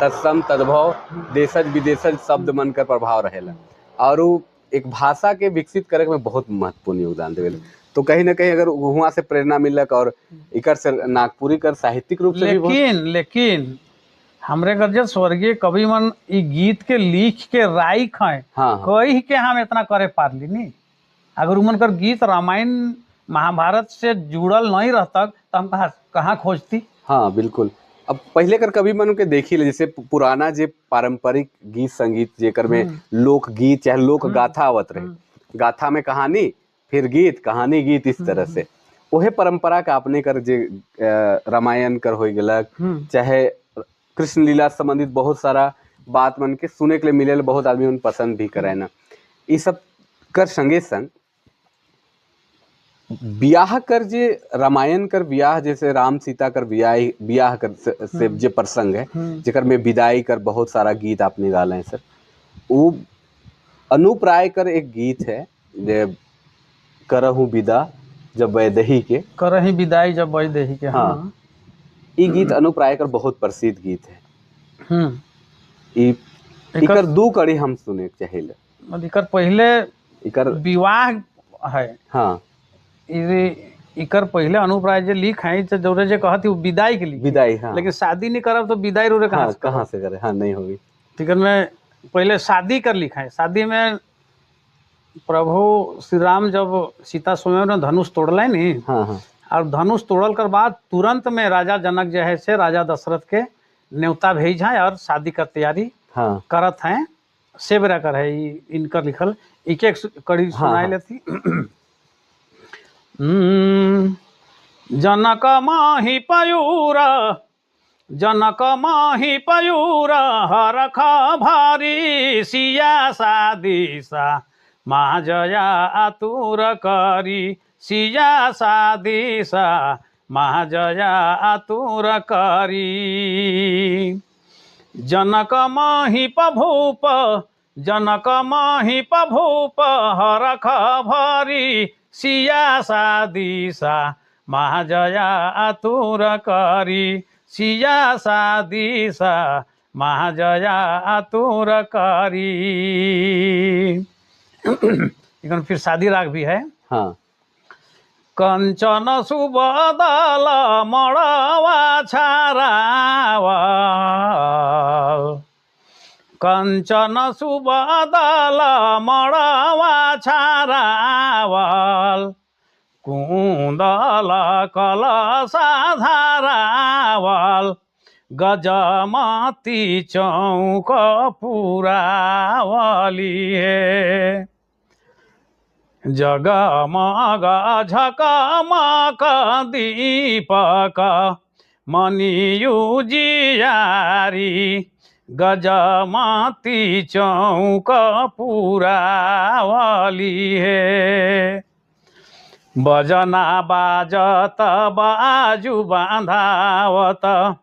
तत्सम तद्भव देशज विदेशज शब्द मन कर प्रभाव रहेला और वो एक भाषा के विकसित करे में बहुत महत्वपूर्ण योगदान देवेला। तो कहीं ना कहीं अगर वहाँ से प्रेरणा मिलक और इकर से नागपुरी कर साहित्यिक रूप से भी लेकिन लेकिन हमरे घर जो स्वर्गीय कवि मन ई गीत के लिख के राइख है। हाँ, कही के हम इतना करे पारली नहीं। अगर उमन कर गीत रामायण महाभारत से जुड़ल नहीं रहता तो हम कहाँ खोजती। हाँ बिल्कुल। अब पहले कर कवि मन के देखी ले, जैसे पुराना जे पारंपरिक गीत संगीत जेकर में लोकगीत चाहे लोक गाथा आवत रहे, गाथा में कहानी फिर गीत, कहानी गीत, इस तरह से वही परंपरा का अपने कर जे रामायण कर हो गलक चाहे कृष्ण लीला संबंधित बहुत सारा बात मन के सुने के लिए मिले, बहुत आदमी मन पसंद भी करे ना। ये सब कर संगे संग ब्याह कर जे रामायण कर ब्याह, जैसे राम सीता कर ब्याह कर से जे प्रसंग है जेकर में विदाई कर बहुत सारा गीत आपने गाले हैं सर। वो अनूप राय कर एक गीत है जे करहूँ विदा जब वैदेही के, करही विदाई जब वैदेही के। हाँ, ये गीत अनूप राय कर बहुत प्रसिद्ध गीत है। इकर दू कड़ी हम सुने चाहिए। इकर पहले इकर विवाह है। हाँ, इकर पहले अनूप राय जे लिख है तो जरूर जे कहती वो विदाई के लिए विदाई। हाँ, लेकिन शादी नहीं करब तो विदाई रोरे कहाँ हाँ, कहाँ से करे। हाँ, नहीं होगी। ठीक में पहले शादी कर लिखा है। शादी में प्रभु श्री राम जब सीता स्वयं में धनुष तोड़ल नहीं। हाँ हाँ। और धनुष तोड़ल कर बाद तुरंत में राजा जनक जो है से राजा दशरथ के न्योता भेज है और शादी का तैयारी हाँ। करत हैं। सेबरा कर है इनकर लिखल एक एक कड़ी सुनाई लेती। जनक माही पयूर, जनक माही पयूर हरख भारी सिया सादिसा मा जया आतुर करी, सिया सादिसा मा जया आतुर करी। जनक माही पभूप, जनक माही पभूप हरख भरी सिया सादिसा मा जया आतुर करी, सिया सादिसा मा जया आतुर करी। फिर शादी राग भी है। हाँ। कंचन सुबदल मड़वा छारावल, कंचन सुबदल मड़वा छारावल, कुंदल कलसा धारावल, गजमती चौक पुरावली है। जगमग झकमक दीपक मनियु जियारी, गजमती चौक पुरावली हे। बजना बाजत बाजू बांधावत,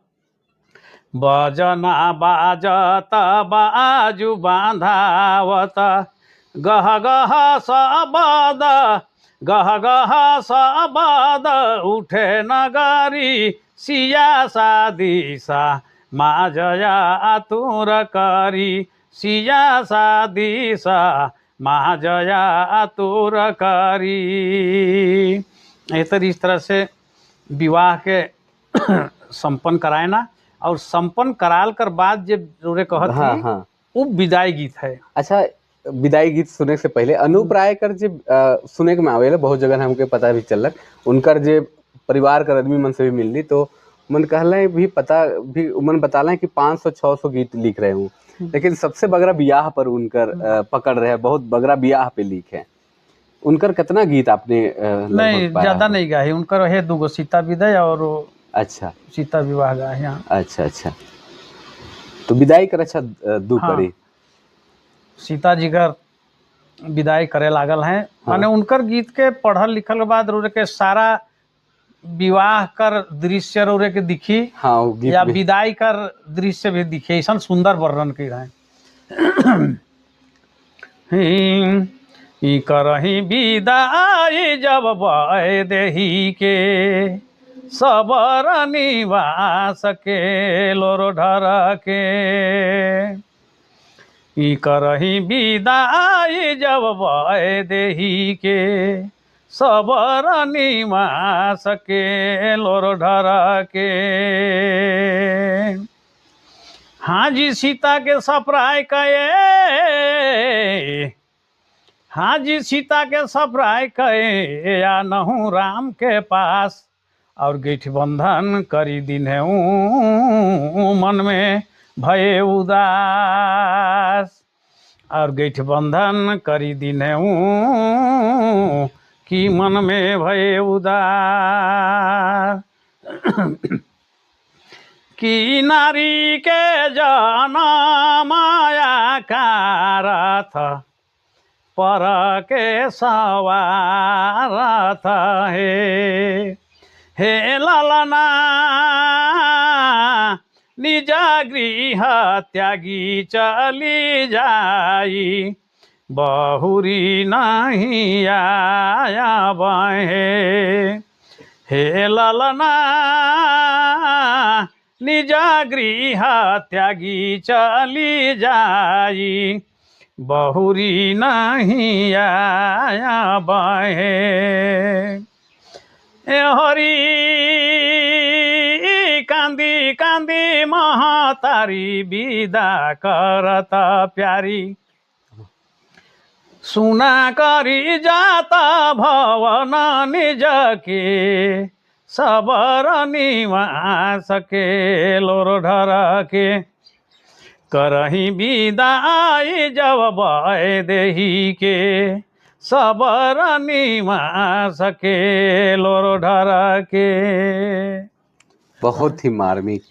बजना बाजत बाजू बांधावत, गह गह सबद, गह गह सबद उठे नगरी सिया सादिसा माजया आतुर करी, सिया सादिसा माजया आतुर करी। इस तरह से विवाह के संपन्न कराए ना, और संपन्न कराल कर बाद जब जोरे कहत हाँ, थी, हाँ। वो विदाई गीत है। अच्छा, विदाई गीत सुने से पहले अनूप राय कर जे सुने के में आवेला, बहुत जगह हमके पता भी चलक, उनकर जे परिवार कर आदमी मन से भी मिलली तो मन कहले भी पता भी मन बताले कि 500-600 गीत लिख रहे हूँ, लेकिन सबसे बगरा बियाह पर उनकर पकड़ रहे, बहुत बगरा बियाह पे लिख है। उनकर कितना गीत आपने नहीं ज्यादा नहीं गाए, उनकर है दूगो सीता विदाई और अच्छा सीता विवाह गाए। हाँ। अच्छा अच्छा, तो विदाई कर अच्छा दू हाँ। करी सीता जी कर विदाई करे लागल हैं। हाँ। माने उनकर गीत के पढ़ल लिखल के बाद रोरे के सारा विवाह कर दृश्य रोरे के दिखी। हाँ, वो गीत या भी। विदाई कर दृश्य भी दिखे, ऐसा सुंदर वर्णन कर रहे हैं। करही विदाई जब बह देही के सबर निवास के लोर ढर के, ई करही विदाई जब बह देही के सबर निवास के लोर ढर के। हाँ जी सीता के सपराय कहे, हाँ जी सीता के सपराय कहे या नहू राम के पास, और गिठ बंधन करी दिन है मन में भये उदास, और गिठ बंधन करी दिन है कि मन में भये उदास। कि नारी के जना माया कारथ पर के सवारथ हे, हे ललना निज गृह त्यागी चली जाई, बहुरी नहीं आया बहे, हे ललना निज गृह त्यागी चली जाई, बहुरी नहीं आया बहे। ए हरी कांदी कांदी महतारी विदा करत प्यारी, सुना करी जाता भवन निज के सबर निवास के लोर ढर के, करही विदाई जब बह देही के सबर निवास के लोर ढर के। बहुत ही मार्मिक,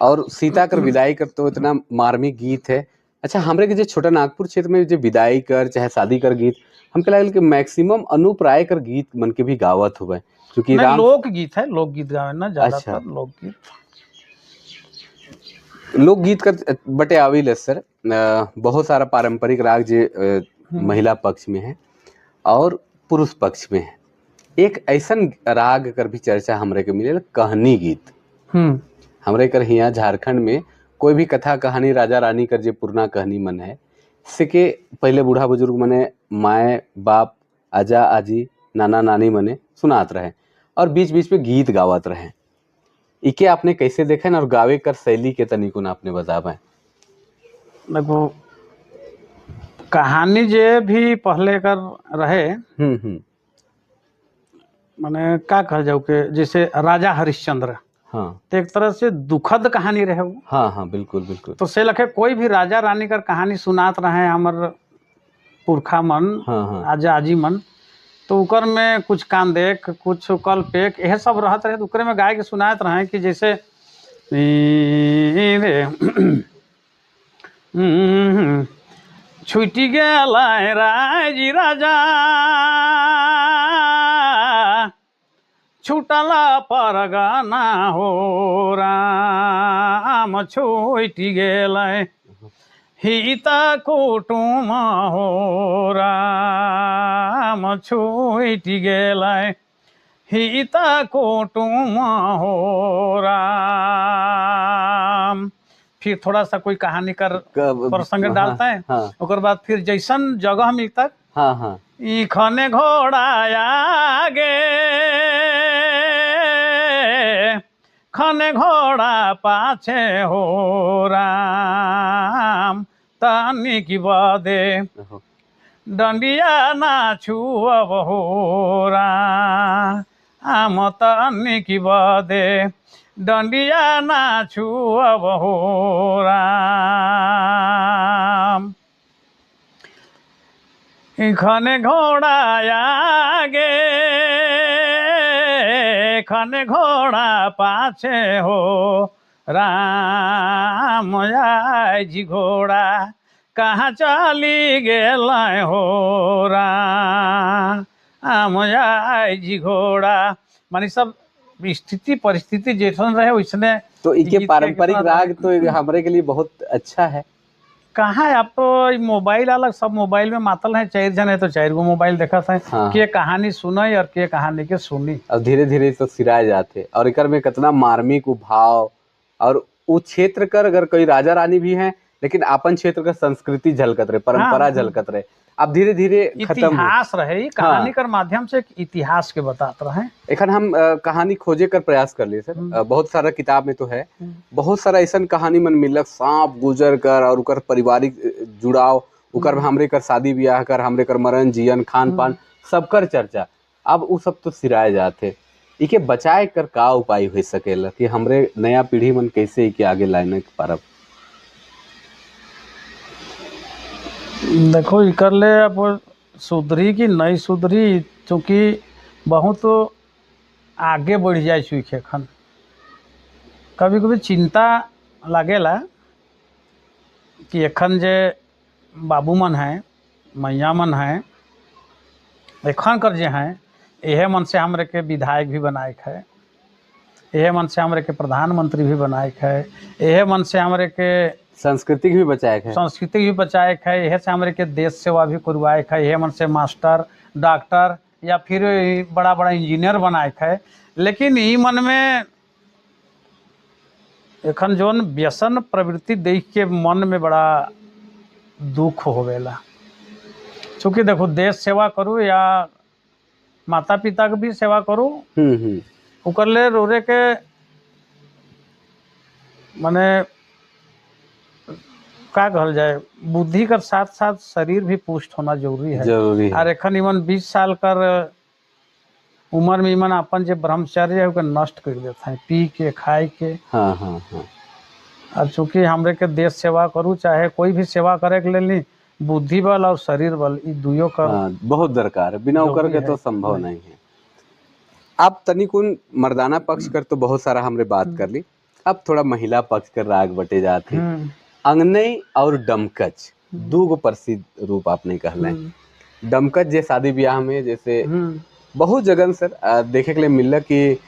और सीता कर विदाई कर तो इतना मार्मिक गीत है। अच्छा, हमरे के जो छोटा नागपुर क्षेत्र में जो विदाई कर चाहे शादी कर गीत, हमके लागल कि मैक्सिमम अनूप राय कर गीत मन के भी गावत हुए, क्योंकि राम लोक गीत है, लोक गीत गावे ना ज्यादातर। अच्छा। लोकगीत लोकगीत कर बटे आविल सर बहुत सारा पारंपरिक राग जे महिला पक्ष में है और पुरुष पक्ष में है। एक ऐसन राग कर भी चर्चा हमरे के मिले, कहनी गीत। हमरे कर हिया झारखंड में कोई भी कथा कहानी राजा रानी कर जे पुरना कहानी मन है, से के पहले बूढ़ा बुजुर्ग मने माए बाप आजा आजी नाना नानी मने सुनात रहे और बीच बीच में गीत गावत रहे। इके आपने कैसे देखे और गावे कर शैली के तनिकुन आपने बतावे। देखो कहानी जे भी पहले कर रहे, माने का कहल जाऊ के जैसे राजा हरिश्चंद्र, हाँ, तो एक तरह से दुखद कहानी रहे वो। हाँ हाँ बिल्कुल बिल्कुल। तो से लखे कोई भी राजा रानी कर कहानी सुनात रहे हमर पुरखा मन, हाँ हाँ, आजा आजी मन, तो उकर में कुछ कांदेक कुछ कल्पेक यह सब रहत रहे, तो उकरे में गाय के सुनात रहे कि जैसे रे छुटी गेल राजी राजा छुटला परगना हो राम छुटी गेल हित कुटुम हो राम छुटी गेल हित कुटुम हो राम। फिर थोड़ा सा कोई कहानी कर प्रसंग डालता है। हाँ, ओकर बाद फिर जैसन जगह मिलता हाँ हाँ ई खने घोड़ा आगे खने घोड़ा पाछे हो राम तनी की बदे डंडिया ना छुअब हो राम तनी की बदे डंडिया ना छुअब हो राम। खने घोड़ा आगे खने घोड़ा पाछे हो राम जी घोड़ा कहाँ चली गेल हो राम जी घोड़ा। मानी सब स्थिति परिस्थिति जैसन रहे वैसने। तो इके पारंपरिक राग तो हमारे के लिए बहुत अच्छा है। कहाँ है आप तो मोबाइल अलग सब मोबाइल में मातल है, 4 जन है तो 4 गो मोबाइल देखा है। हाँ। के कहानी सुनाई और के कहानी के सुनी। अब धीरे धीरे तो सिराए जाते और इकर में कितना मार्मिक भाव और वो क्षेत्र कर अगर कोई राजा रानी भी हैं लेकिन अपन क्षेत्र का संस्कृति झलकत रहे, परंपरा झलकत रहे। अब धीरे धीरे खत्म इतिहास रहे, कहानी कर माध्यम से इतिहास के बताते रहे। एखन हम कहानी खोजे कर प्रयास कर लिए सर, बहुत सारा किताब में तो है, बहुत सारा ऐसा कहानी मन मिलक सांप गुजर कर और उकर पारिवारिक जुड़ाव, उकर हमरे कर शादी ब्याह कर, हमरे कर मरण जीवन खान पान सबकर चर्चा। अब वो सब तो सिराए जाते। इके बचाए कर का उपाय हो सकेला कि हमरे नया पीढ़ी मन कैसे इके आगे लाने पारब? देखो इकर ले अब सुधरी कि नहीं सुधरी, चूँकि बहुत आगे बढ़ जाए एखन। कभी कभी चिंता लागेला कि एखन जे बाबू मन हैं मैया मन हैं एखन कर जे हैं यह मन से हमरे के विधायक भी बनाए है, यह मन से हमरे के प्रधानमंत्री भी बनाए है, यह मन से हमरे के संस्कृति भी बचाए है, संस्कृति भी बचाए है, यह से हमरे के देश सेवा भी करवाए है, यह मन से मास्टर डॉक्टर या फिर बड़ा बड़ा इंजीनियर बनाए है। लेकिन ई मन में एखन जोन व्यसन प्रवृत्ति देख के मन में बड़ा दुख होवेला। चूँकि देखो देश सेवा करूँ या माता पिता के भी सेवा करूँ, ओकर ले रोरे के माने का कहल जाए, बुद्धि के साथ साथ शरीर भी पुष्ट होना जरूरी है, जरूरी है। और एखन इमन 20 साल कर उम्र में इमन अपन जो ब्रह्मचर्य है ओके नष्ट कर देता है पी के खाए के। हाँ हाँ हाँ। और चूँकि हमरे के देश सेवा करूँ चाहे कोई भी सेवा करे के लिए बुद्धि बल और शरीर बल ई दुयो का हाँ, बहुत दरकार है, बिना ओकर के तो संभव नहीं है। आप तनिकुन मर्दाना पक्ष कर तो बहुत सारा हमरे बात कर ली, अब थोड़ा महिला पक्ष कर राग बटे जाते। अंगनई और डमकच दू गो प्रसिद्ध रूप आपने कहले। डमकच जे शादी ब्याह में जैसे बहुत जगह सर देखे के लिए मिलला कि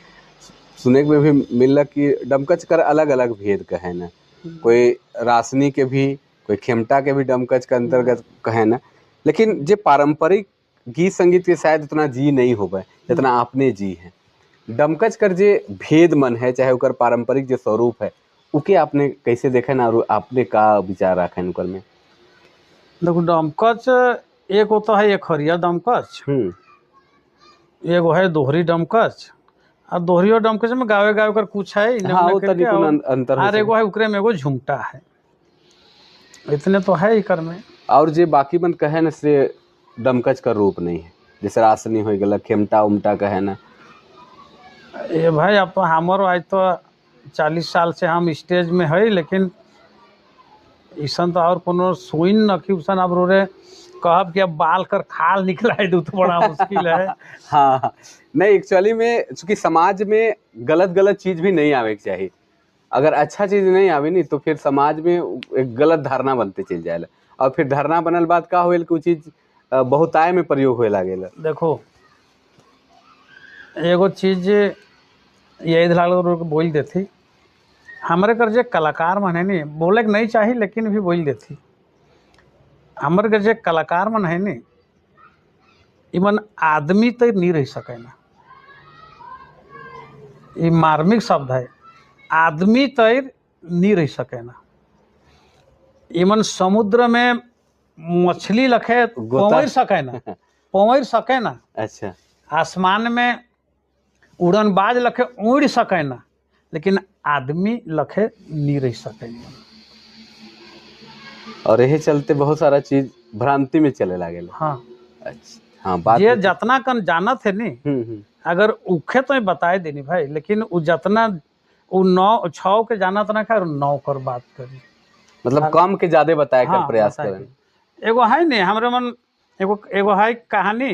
सुने में भी मिलला कि डमकच कर अलग अलग भेद कहे न, कोई रासनी के भी कोई खेमटा के भी डमकच के अंतर्गत कहे न, लेकिन जे पारंपरिक गीत संगीत के शायद उतना जी नहीं हो पाए जितना आपने जी है। डमकच कर जे भेद मन है चाहे उकर पारंपरिक जो स्वरूप है उके आपने कैसे देखे ना और आपने का विचार रखे उकर में? देखो डमकच एक होता है एक हरिया डमकच, एगो है दोहरी डमकच। और दोहरियो डमकच में गावे गावे कर कुछ है, हाँ, वो अंतर और एगो है उकरे में एगो झुमटा है, इतने तो है इकर में। और जे बाकी मन कहे न से डमकच का रूप नहीं है, जैसे रासनी हो गया खेमटा उमटा कहे ना। ये भाई अब तो हमारो आज तो 40 साल से हम स्टेज में है, लेकिन ऐसा तो और कोनो सुन न कि उसन अब रोरे कहब कि अब बाल कर खाल निकला है तो बड़ा मुश्किल है। हाँ नहीं, एक्चुअली में चूँकि समाज में गलत गलत चीज़ भी नहीं आवे के चाहिए। अगर अच्छा चीज नहीं आवे नी तो फिर समाज में एक गलत धारणा बनते चल जाएला, और फिर धारणा बनल बाद का होएल कि उ चीज बहुताय में प्रयोग होए लागेला। देखो एगो चीज यही लागल बोल देती, हमरे कर जे कलाकार मन है नी, बोले के नहीं चाहिए लेकिन भी बोल देती, हमरे कर जे कलाकार मन है नी इमन आदमी तो नहीं रह सके ना, ये मार्मिक शब्द है, आदमी तैर नहीं रह सके ना। इमन समुद्र में मछली लखे पवैर सके ना, पवैर सके ना। अच्छा। आसमान में उड़न बाज लखे उड़ सके ना, लेकिन आदमी लखे नहीं रह सके। और यही चलते बहुत सारा चीज भ्रांति में चले लागे। हाँ। अच्छा, हाँ, बात ये जतना कन जानत है नी, अगर उखे तो बताए देनी भाई, लेकिन उ जतना उ 9 6 के जानत ना कर 9 कर बात करी, मतलब कम के ज्यादा बताए कर प्रयास करें। एगो है नहीं हमरे मन एगो एगो है कहानी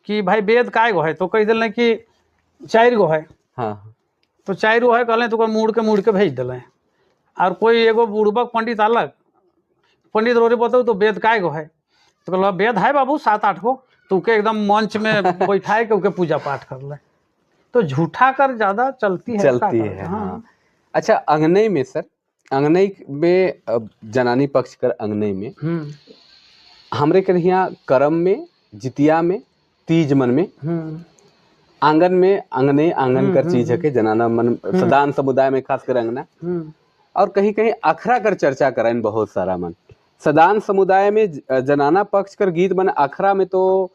कि भाई वेद काय गो है, तो कह दिल कि 4 गो है। हाँ। तो 4 गो है कहले तो मुड़ के भेज दिल। और कोई एगो बुड़बक पंडित अलग पंडित रोरे बताओ तो वेद काय गो है, तो कहल वेद है बाबू 7-8 गो, तो उके एकदम मंच में बैठाए के उके पूजा पाठ कर ले। तो झूठा कर ज्यादा चलती है, चलती है। हाँ। अच्छा, अंगनई में सर, अंगनई में जनानी पक्ष कर अंगनई में हमरे के यहाँ करम में, जितिया में, तीज मन में, आंगन में अंगने आंगन कर चीज है के जनाना मन सदान समुदाय में खासकर अंगना, और कहीं कहीं अखरा कर चर्चा करें बहुत सारा मन सदान समुदाय में जनाना पक्ष कर गीत मन अखरा में तो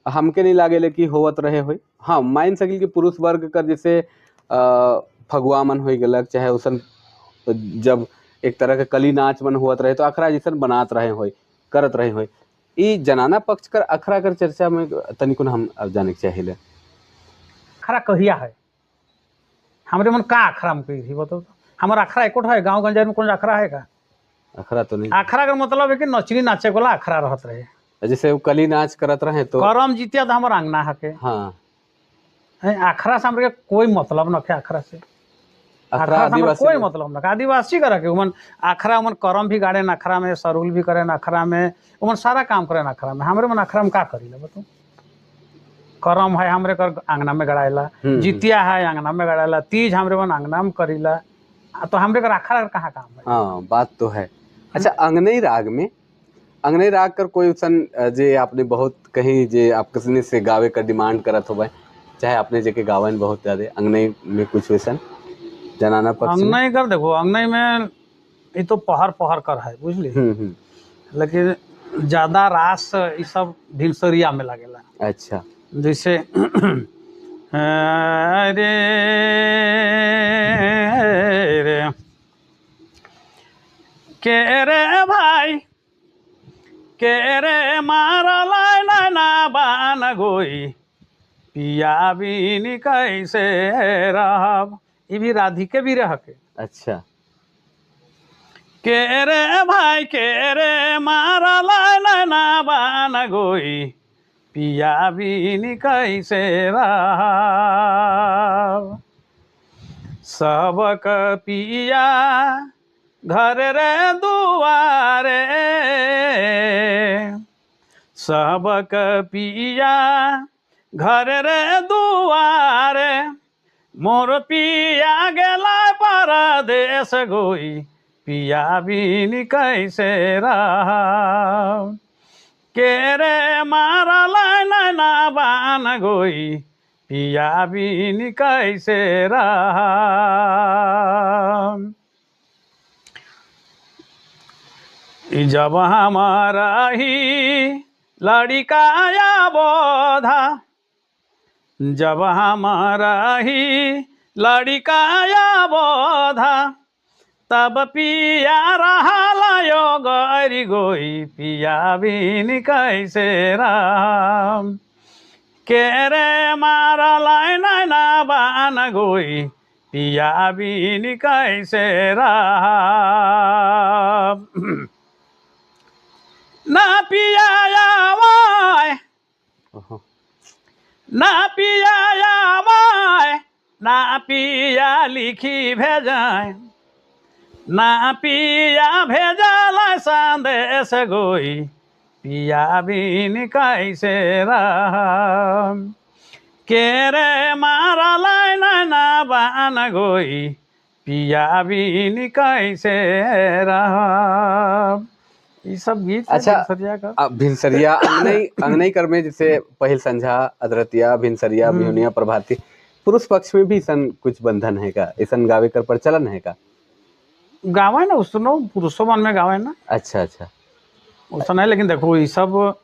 हमके नहीं लागे कि होवत रहे हो। हाँ, मान सकिल कि पुरुष वर्ग कर जैसे फगुआ मन हो गलक, चाहे उसन जब एक तरह के कली नाच मन होवत रहे तो अखरा जैसन बनात रहे हो, करत रहे हो। ई जनाना पक्ष कर अखरा कर चर्चा में तनिकुन हम जाने के चाहिए। अखरा कहिया है हमरे मन का अखरा में कही बताओ तो? हमारा अखरा एको है गांव गंजाई में कौन अखरा है का? अखरा तो नहीं। अखरा का मतलब है कि नचनी नाचे वाला अखरा रहत रहे, जैसे वो कली नाच करत रहे तो करम जितिया तो हमार अंगना हके। हाँ, अखरा से हमरे कोई मतलब न है, अखरा से अखरा आदिवासी कोई मतलब न। आदिवासी कर के उमन अखरा उमन करम भी गाड़े अखरा में, सरुल भी करे अखरा में, उमन सारा काम करे अखरा में। हमरे मन अखरा में का करी बताओ? करम है हमरे कर अंगना में गड़ाएला, जितिया है अंगना में गड़ाएला, तीज हमरे मन अंगना में करीला, तो हमरे कर अखरा कहाँ काम है? हाँ, बात तो है। अच्छा, अंगनई राग में, अंगनई राग कर कोई उसन जे आपने बहुत कहीं जे आप किसने से गावे का डिमांड करत हो भाई, चाहे आपने जे के गावन बहुत ज़्यादा अंगनई में कुछ वैसन जनाना पक्ष अंगनई कर देखो, अंगनई में ये तो पहर पहर कर है बुझली, लेकिन ज़्यादा रास ये सब भिनसरिया में लगेला। अच्छा, जैसे अरे रे के रे भाई के रे मारा लाइन बान गोई पिया बिन कैसे रहब, ये भी राधिके भी रह के। अच्छा, के रे भाई के रे मारा लाइन बान गोई पिया बिन कैसे रहब, सबक पिया घर रे दुआरे, सबक पिया घर रे दुआरे, मोर पिया गेला परदेश गोई पिया बिन कैसे रहब, के रे मारा लाइन बान गोई पिया बिन कैसे रहब। जब हमारा ही लड़िकाया बोधा, जब हमारा ही लड़िकाया बोधा, तब पिया रहा यो गरी गोई पिया बिन कैसे राम, के रे मारा लाइन बान गोई पिया बिन कैसे राम, ना पिया आवाय ना पिया आवाय ना पिया लिखी भेजाय, ना पिया भेजल संदेश गोई, पिया बिन कैसे रहम। के रे मारल नैना बान गोई, पिया बिन कैसे रहम। ई सब गीत है अच्छा, भिनसरिया का। अब भिनसरिया अंगनई अंगनई कर में जैसे पहिल संझा, अदरतिया, भिनसरिया, बिहुनिया, प्रभाती, पुरुष पक्ष में भी ऐसन कुछ बंधन है का? ऐसन गावे कर प्रचलन है का? गावे ना उसनो, पुरुषों मन में गावे ना। अच्छा अच्छा। उसन है, लेकिन देखो ये सब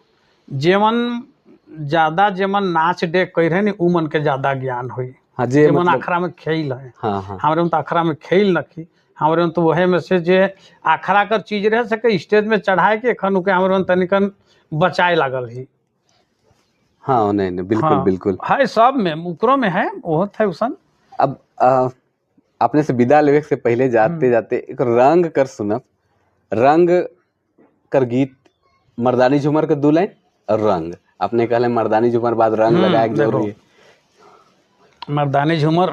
जेमन ज्यादा जेमन नाच देख कर रहे नी उ मन के ज्यादा ज्ञान हुई। हाँ जे जेमन मतलब अखरा में खेल है। हाँ हाँ। हमारे उन तो अखरा में खेल नखी, हमारे उन तो वहे में से जे अखरा कर चीज रह सके स्टेज में चढ़ाए के एखन उके हमारे उन तनिकन बचाए लागल ही। हाँ नहीं नहीं, बिल्कुल। हाँ, बिल्कुल है सब में, उकरो में है, वो थे उसन। अब अपने से विदा लेवे से पहले जाते जाते एक रंग कर सुनब, रंग कर गीत मर्दानी झूमर के दू लाइन और रंग अपने कहले मर्दानी झूमर बाद रंग लगाए के जरूरी है। मर्दानी झूमर,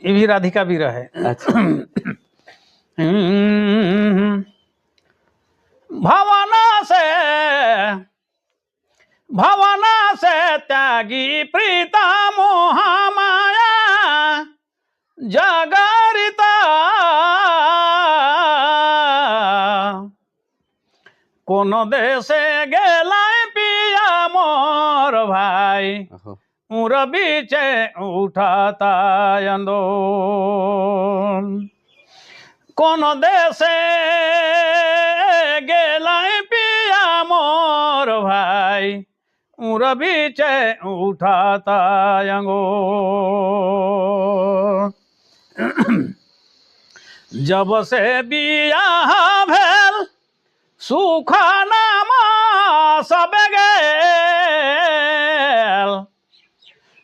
ये भी राधिका भी रहे। अच्छा। भवना से, भवना से त्यागी प्रीता मोह माया जगरिता, कोन देशे गेলাই पिया मोर भाई, उर बीचे उठाता अंदोल। कोन देशे गेলাই पिया मोर भाई, उर बीचे उठाता अंगो। जब से बियाह भेल सुख नाम सब गेल,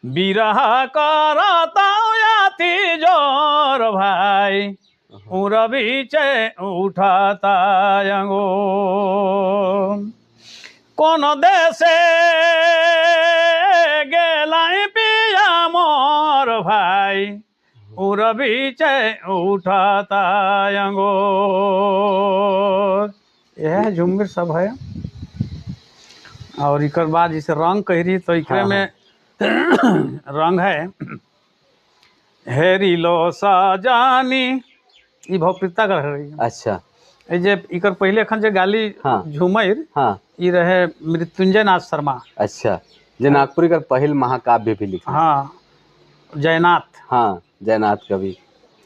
बिरह करता अति जोर भाई, उर बीचे उठाता अंगो। कोन देशे गेলাই पिया मोर भाई, उर बीचे उठाता अंगो। यह झुमर सब है। और इकर बाद जैसे रंग कह रही तो इकरे में रंग है हेरी लो सजानी, ई भवप्रीता कर रही है। अच्छा। ए जे इकर पहले अखन जे गाली झूमर ई रहे मृत्युंजय नाथ शर्मा। अच्छा, जे नागपुरी कर पहिल महाकाव्य भी लिखा। हाँ, जयनाथ। हाँ, जयनाथ कवि।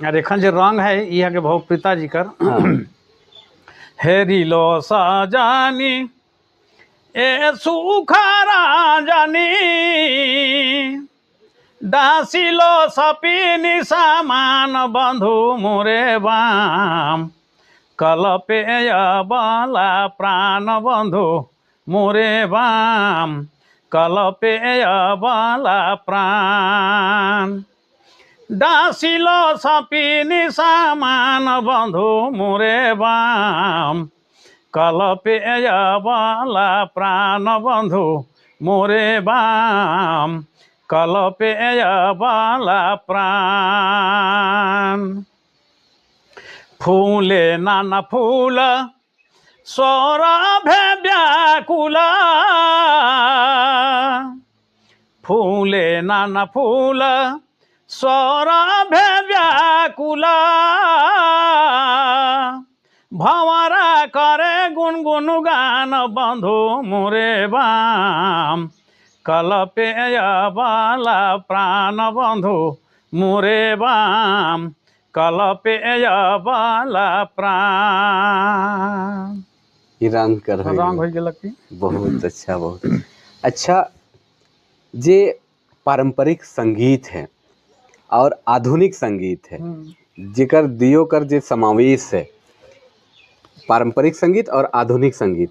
और एखन जे रंग है ई है के भवप्रीता जी कर। हेरी लो सजानी ए सुखरा जानी, दासिलो सपिनी सामान बंधु मोरे बाम, कलपे बला प्राण बंधु मोरे बाम, कलपे बला प्राण, डासिलो सपिनी सामान बंधु मोरे बाम, कलपे बला प्राण बंधु मोरे बाम, कलपे बला प्राण। फूले नाना फूल सौरभे व्याकुल, फूले नाना फूल सौरभे व्याकुल, भंवरा करे गुनगुन गान बंधु मोरे बाम, कलपे बला प्राण बंधु मोरे बाम, कलपे बला प्राण। ई रंग कर हो रंग गेल। हो गेल की। बहुत अच्छा, बहुत अच्छा। जे पारंपरिक संगीत है और आधुनिक संगीत है, जेकर दियो कर जे समावेश है, पारंपरिक संगीत और आधुनिक संगीत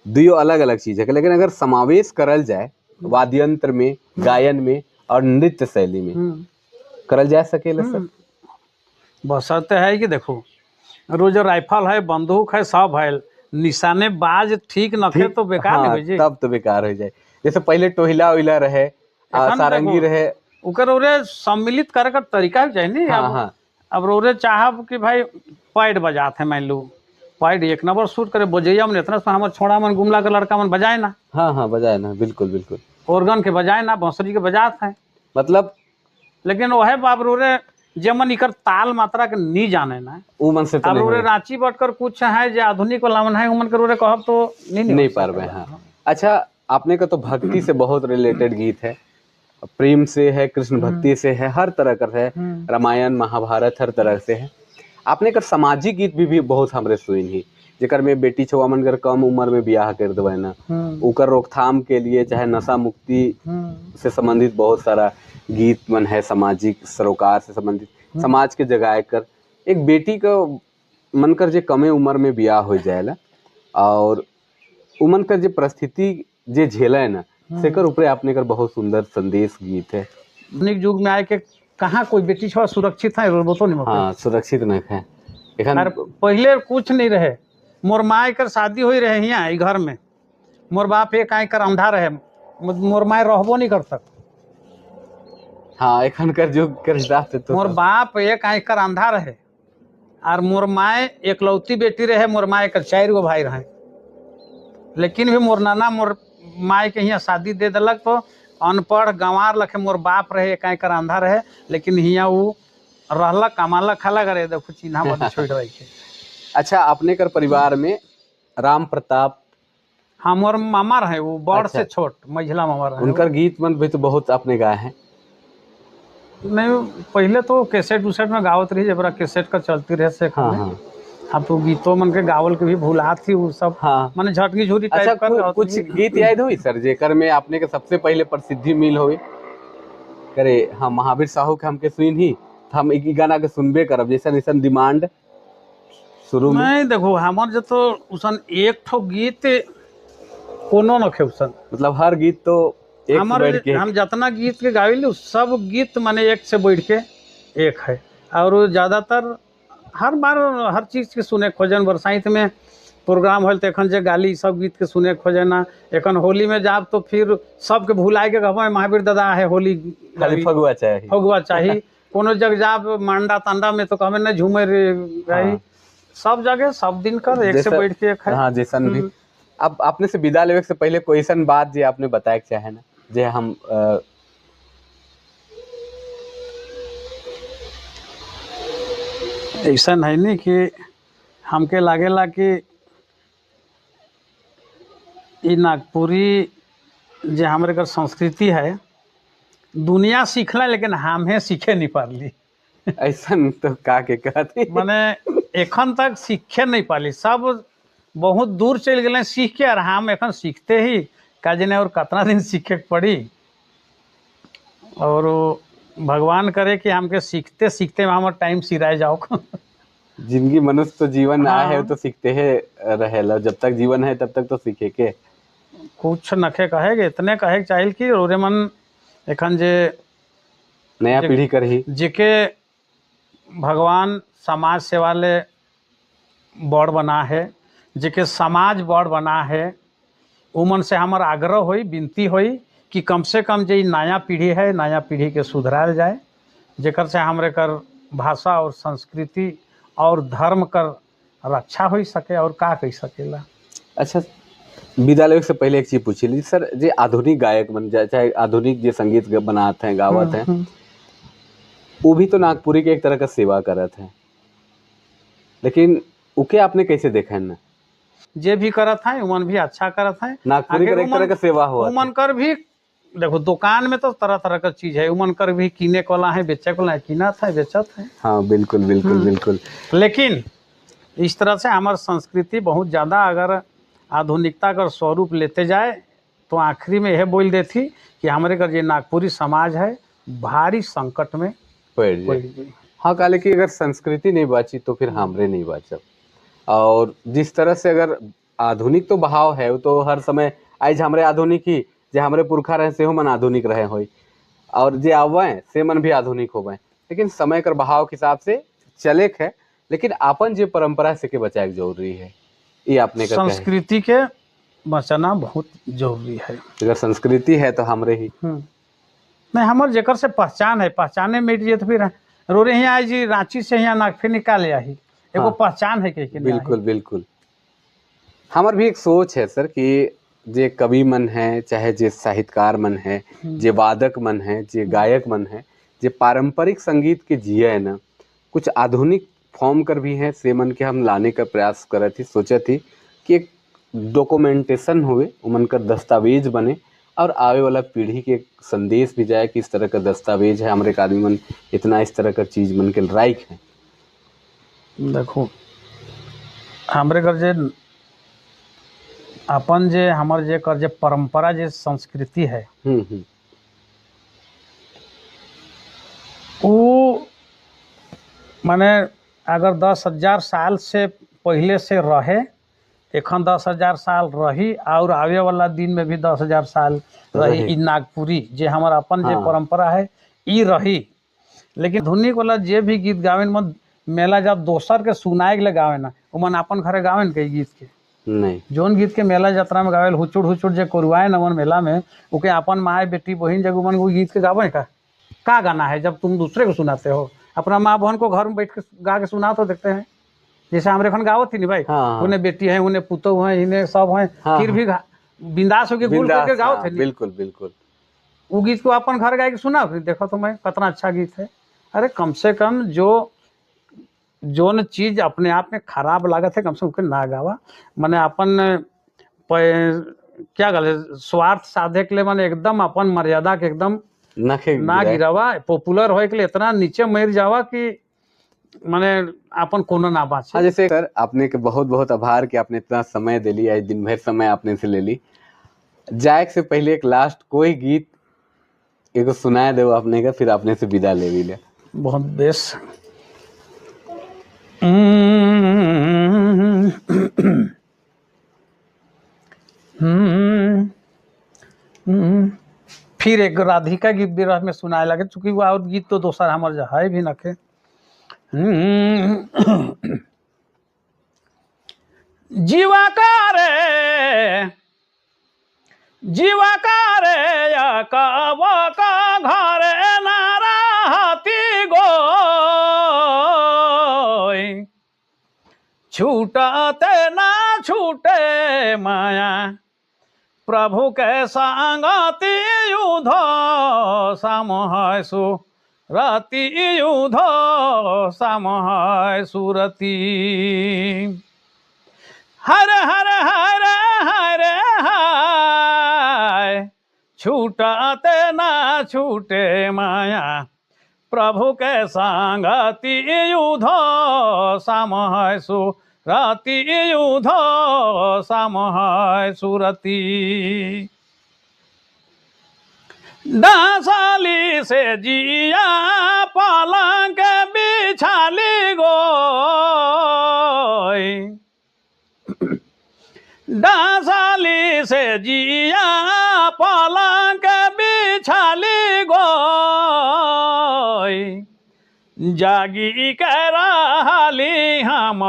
दियो अलग अलग चीज है, लेकिन अगर समावेश करल जाए वाद्ययंत्र में, गायन में और नृत्य शैली में करल जा सकेला सर? बशर्ते है कि देखो रोज राइफल है, बंदूक है, सब है, निशानेबाज ठीक न थे तो बेकार हाँ, नहीं हो जी। तब तो बेकार हो जाए। जैसे पहले टोहिला ओहिला रहे, एखन सारंगी देखो, रहे। ओकर ओरे सम्मिलित करे का तरीका भी चाहिए नहीं। हाँ अब हाँ अब रोरे चाहब कि भाई पैड बजात है, मान लो पैड एक नंबर सूट करे बजैया मन इतना हमार छोड़ा मन गुमला के लड़का मन बजाए ना। हाँ हाँ बजाए ना, बिल्कुल बिल्कुल। ऑर्गन के बजाए ना, बांसुरी के बजात है, मतलब लेकिन वह बाप रोरे जे मन इकर ताल मात्रा के नहीं जाने ना। ऊ मन से तो अब नहीं रोरे होई। रांची बटकर कुछ है जो आधुनिक वाला मन है उमन के रोरे कहब तो नहीं नहीं पारबे। हाँ अच्छा, आपने का तो भक्ति से बहुत रिलेटेड गीत है, प्रेम से है, कृष्ण भक्ति से है, हर तरह का है, रामायण महाभारत हर तरह से है। आपने का सामाजिक गीत भी बहुत हमरे सुन ही, जेकर में बेटी छुआ मन कर कम उम्र में ब्याह कर देवे ना, ओकर रोकथाम के लिए चाहे नशा मुक्ति से संबंधित बहुत सारा गीत मन है, सामाजिक सरोकार से संबंधित, समाज के जगाए कर एक बेटी का मन कर जे कमे उम्र में ब्याह हो जाएला और उमन कर जे परिस्थिति जे झेला है ना, सेकर ऊपर आपने कर बहुत सुंदर संदेश गीत है। आधुनिक युग में आए के कहाँ कोई बेटी छुआ सुरक्षित है, वो तो नहीं। हाँ सुरक्षित नहीं है एखन। पहले कुछ नहीं रहे। मोर माए कर शादी हुई रहे यहाँ घर में, मोर बाप एक आय कर अंधा रहे, मोर माए रहबो नहीं कर सक। हाँ एखन कर युग कर हिसाब से तो मोर बाप एक आय कर अंधा रहे और मोर माए एकलौती बेटी रहे, मोर माए कर 4 गो भाई रहे, लेकिन भी मोर नाना मोर माए के यहाँ शादी दे दिलक तो अनपढ़ गंवार लखे मोर बाप रहे, एक आय कर अंधा रहे, लेकिन हियाँ वो रहलक कमालक खाला करे देखो चिन्हा बन छोड़ रही है। अच्छा, अपने कर परिवार में राम प्रताप? हाँ मोर मामा रहे, वो बड़ अच्छा। से छोट मझिला मामा रहे। उनकर गीत मन भी तो बहुत आपने गाए हैं। नहीं पहले तो कैसेट उसेट में गावत रही, जब कैसेट का चलती रहे से। हाँ हाँ हाँ तो गीतों मन के गावल के भी भुला थी वो सब। हाँ माने झटकी झूरी अच्छा, टाइप कर कुछ गीत याद हुई सर जेकर में आपने के सबसे पहले प्रसिद्धि मिल हुई? करे हाँ महावीर साहू के हमके सुन ही हम एक गाना के सुनबे करब, जैसा जैसा डिमांड शुरू में। नहीं देखो हमार जो तो उसन एक ठो गीत कोनो न खे उसन, मतलब हर गीत तो एक से बढ़ के। हम जितना गीत के गाविल सब गीत माने एक से बढ़ के एक है। और ज़्यादातर हर बार हर चीज़ के सुने खोजन, बरसाइत में प्रोग्राम होल तो एखन जे गाली सब गीत के सुने खोजना, एखन होली में जाब तो फिर सबके भुलाए के कहब महावीर दादा है होली खाली फगुआ चाही, फगुआ चाही। कोनो जगह जाब मांडा तांडा में तो कहबे नहीं झूमे रे, सब जगह सब दिन कर एक से बैठ के एक है। हाँ जैसन भी। अब आपने से विदा लेवे से पहले कोई ऐसा बात जे आपने बताए के चाहे ना, जे हम ऐसा है नहीं कि हमके लागेला कि ई नागपुरी जे हमारे कर संस्कृति है दुनिया सीखला, लेकिन हमें सीखे नहीं पारली। ऐसा तो का के कहती माने एखन तक सीखे नहीं पाली, सब बहुत दूर चल गए सीख के और हम एखन सीखते ही का जने और कितना दिन सीखे के पड़ी। और भगवान करे कि हमके सीखते सीखते हमार टाइम सिराए जाओ। जिंदगी मनुष्य तो जीवन आए है तो सीखते है रहेला, जब तक जीवन है तब तक तो सीखे के कुछ नखे कहे इतने कहे चाहिए कि रोरे मन एखन जे नया पीढ़ी करही जेके भगवान समाज सेवा ले बड़ बना है, जेके समाज बड़ बना है, उमन से हमार आग्रह होई विनती होई कि कम से कम जो नया पीढ़ी है नया पीढ़ी के सुधराल जाए, जेकर से हमरे कर भाषा और संस्कृति और धर्म कर रक्षा हो सके और का कह सकेला। अच्छा, विदा लेवे से पहले एक चीज पूछी ली सर, जे आधुनिक गायक बन जाए चाहे आधुनिक जे संगीत बनाते हैं गावत हैं, वो भी तो नागपुरी के एक तरह का सेवा करत हैं, लेकिन उके आपने कैसे देखा है ना? जे भी करत है उमन भी अच्छा करत है, नागपुरी कर एक तरह का सेवा हुआ उमन कर भी। देखो दुकान में तो तरह तरह का चीज है, उमन कर भी किने वाला है बेचे वाला है, किनत है बेचत है। हाँ बिल्कुल बिल्कुल बिल्कुल। लेकिन इस तरह से हमार संस्कृति बहुत ज़्यादा अगर आधुनिकता का स्वरूप लेते जाए तो आखिरी में यह बोल देती कि हमारे घर ये नागपुरी समाज है भारी संकट में पड़ जाए। हाँ काले कि अगर संस्कृति नहीं बची तो फिर हमरे नहीं बचब। और जिस तरह से अगर आधुनिक तो बहाव है वो तो हर समय आज हमरे आधुनिक ही जे हमरे पुरखा रहे से मन आधुनिक रहे होई और जे आवे से मन भी आधुनिक होवे, लेकिन समय कर बहाव के हिसाब से चले है, लेकिन आपन जे परंपरा से के बचाए जरूरी है। ये आपने संस्कृति के बचाना बहुत जरूरी है। अगर संस्कृति है तो हमरे ही। नहीं हमर जेकर से पहचान है, पहचाने मिट जे तो फिर रोरे यहाँ आई जी रांची से यहाँ नागफी निकाले आही, एगो हाँ। पहचान है के नहीं। बिल्कुल बिल्कुल। हमार भी एक सोच है सर कि जे कवि मन है, चाहे जे साहित्यकार मन है, जे वादक मन है, जे गायक मन है, जे पारंपरिक संगीत के जिया है ना, कुछ आधुनिक फॉर्म कर भी हैं, से मन के हम लाने का प्रयास करत थी, सोचे थी कि एक डॉक्यूमेंटेशन हुए, उमन का दस्तावेज बने और आवे वाला पीढ़ी के एक संदेश भी जाए कि इस तरह का दस्तावेज है, हमारे एक आदमी मन इतना इस तरह का चीज़ मन के लायक है। देखो हमरे घर जे अपन जे हमर जे कर जे परंपरा जे संस्कृति है वो माने अगर 10,000 साल से पहले से रहे, एखन 10,000 साल रही और आवे वाला दिन में भी 10,000 साल रही। ई नागपुरी जे हमार अपन जे हाँ। परंपरा है ई रही। लेकिन आधुनिक वाला जे भी गीत गावे मन मेला जब दोसर के सुनाए के लिए गावे ना, वो मन अपन घरे गावे न के गीत के नहीं जोन गीत के मेला जतरा में गावे हुचुड़ हुचुड़ जे कोरुआए न मन मेला में, ओके अपन माए बेटी बहन जग मन वो गीत के गावे का का गाना है जब तुम दूसरे को सुनाते हो। अपना माँ बहन को घर में बैठ के गा के सुना तो देखते हैं, जैसे हमरे खन गावत थी नहीं भाई। हाँ। उन्हें बेटी है, उन्हें पुतोह है, इन्हें सब है। हाँ, फिर भी बिंदास होके गुल करके गावत हाँ, है। बिल्कुल बिल्कुल। वो गीत को अपन घर गाय के सुना, फिर देखो तो मैं कितना अच्छा गीत है। अरे कम से कम जो जोन चीज अपने आप में खराब लागत है कम से कम ना गावा। माने अपन क्या गले स्वार्थ साधे के लिए माने एकदम अपन मर्यादा के एकदम नखे ना गिरावा, पॉपुलर होए के लिए इतना नीचे मर जावा कि माने अपन कोनो ना बाचे। हाँ, जैसे सर आपने के बहुत बहुत आभार कि आपने इतना समय दे ली, आज दिन भर समय आपने से ले ली। जाए से पहले एक लास्ट कोई गीत एगो सुनाए दो आपने का, फिर आपने से विदा ले भी लिया। बहुत बेस। फिर एक राधिका गीत विरह में सुनाए लगे, चूंकि वो और गीत तो दोसर हमार जो है भी नखे। जीवा करे जीवा करे का घरे नाराहती गोई, छूटते ना छूटे माया प्रभु के संगति युध सामहय सुरति युध सामहय सुरति। हर हर हर हर हाय, छूटते ना छूटे माया प्रभु के संगति युध सामहय सुरति युध सामहय सुरति। डासाली से जिया पलंग बिछाली गोई, डासाली से जिया पलंग बिछाली गोई, जागी के रहली हम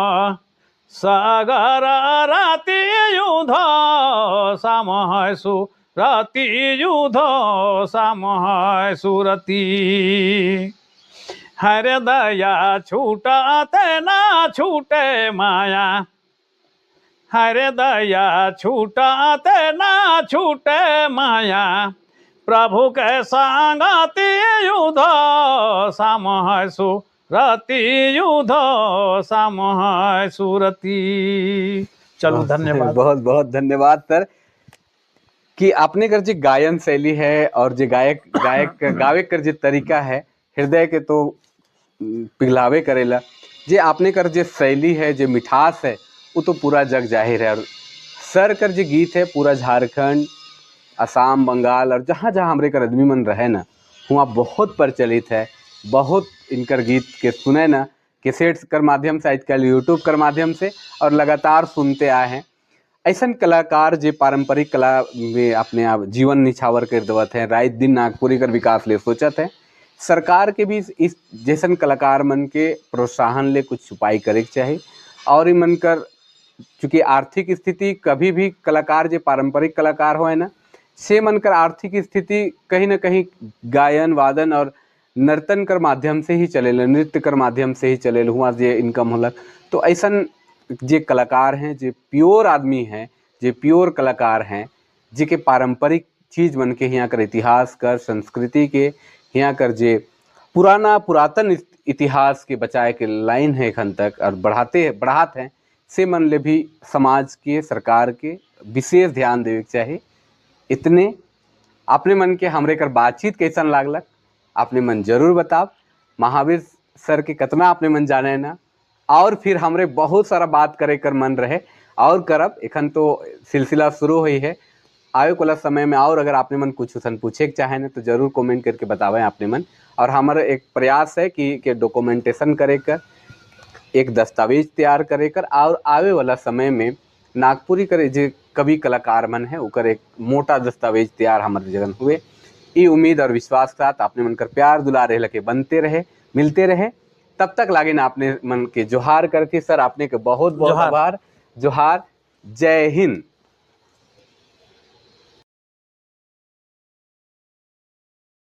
सागर राति युध सामहय सुरति युध सामहय सुरति। हर दया छूटते ना छूटे माया, हर दया छूटते ना छूटे माया प्रभु के संगति युध सामहय सुरति युध सामहय सुरति। चलो धन्यवाद। बहुत बहुत धन्यवाद सर कि आपने कर जो गायन शैली है और जो गायक गायक गावे कर जो तरीका है, हृदय के तो पिघलावे करेला। जे आपने कर जो शैली है, जो मिठास है, वो तो पूरा जग जाहिर है। और सर कर जो गीत है पूरा झारखंड, असम, बंगाल और जहाँ जहाँ हमरे कर आदमी मन रहे ना, वहाँ बहुत प्रचलित है। बहुत इनकर गीत के सुने ना कैसेट्स कर माध्यम से, आजकल यूट्यूब कर माध्यम से और लगातार सुनते आए हैं। ऐसा कलाकार जो पारंपरिक कला में अपने आप जीवन निछावर कर देवत हैं, रात दिन नागपुरी कर विकास ले सोचत है। सरकार के भी इस जैसन कलाकार मन के प्रोत्साहन ले कुछ उपाय करे के चाही। और मन कर चूँकि आर्थिक स्थिति कभी भी कलाकार जो पारंपरिक कलाकार हो है ना, से मन कर आर्थिक स्थिति कहीं ना कहीं गायन, वादन और नर्तन कर माध्यम से ही चलेला, नृत्य कर माध्यम से ही चलेला, हुआ जे इनकम होलक। तो ऐसन जे कलाकार हैं, जे प्योर आदमी हैं, जे प्योर कलाकार हैं, जे के पारंपरिक चीज मन के हियाँ कर इतिहास कर, संस्कृति के हियाँ कर जे पुराना पुरातन इतिहास के बचाए के लाइन है एखन तक और बढ़ाते बढ़ात हैं, से मन ले भी समाज के, सरकार के विशेष ध्यान देवे के चाही। इतने अपने मन के हमरे कर बातचीत कैसन लागलक अपने मन जरूर बताब। महावीर सर के कतना अपने मन जाने ना, और फिर हमरे बहुत सारा बात करे कर मन रहे और करब। एखन तो सिलसिला शुरू हुई है, आवे वाला समय में और अगर आपने मन कुछ उसन पूछे के चाहे ना तो जरूर कमेंट करके बतावें आपने मन। और हमारा एक प्रयास है कि डॉक्यूमेंटेशन करे कर, एक दस्तावेज तैयार करे कर और आवे वाला समय में नागपुरी करे जे कवि कलाकार मन है उकर एक मोटा दस्तावेज तैयार हमारे जगन हुए। ये उम्मीद और विश्वास के साथ आपने मन कर प्यार दुलार रहे के बनते रहे, मिलते रहे। तब तक लागे ना आपने मन के जोहार करती। सर आपने के बहुत बहुत आभार, जोहार, जय हिंद।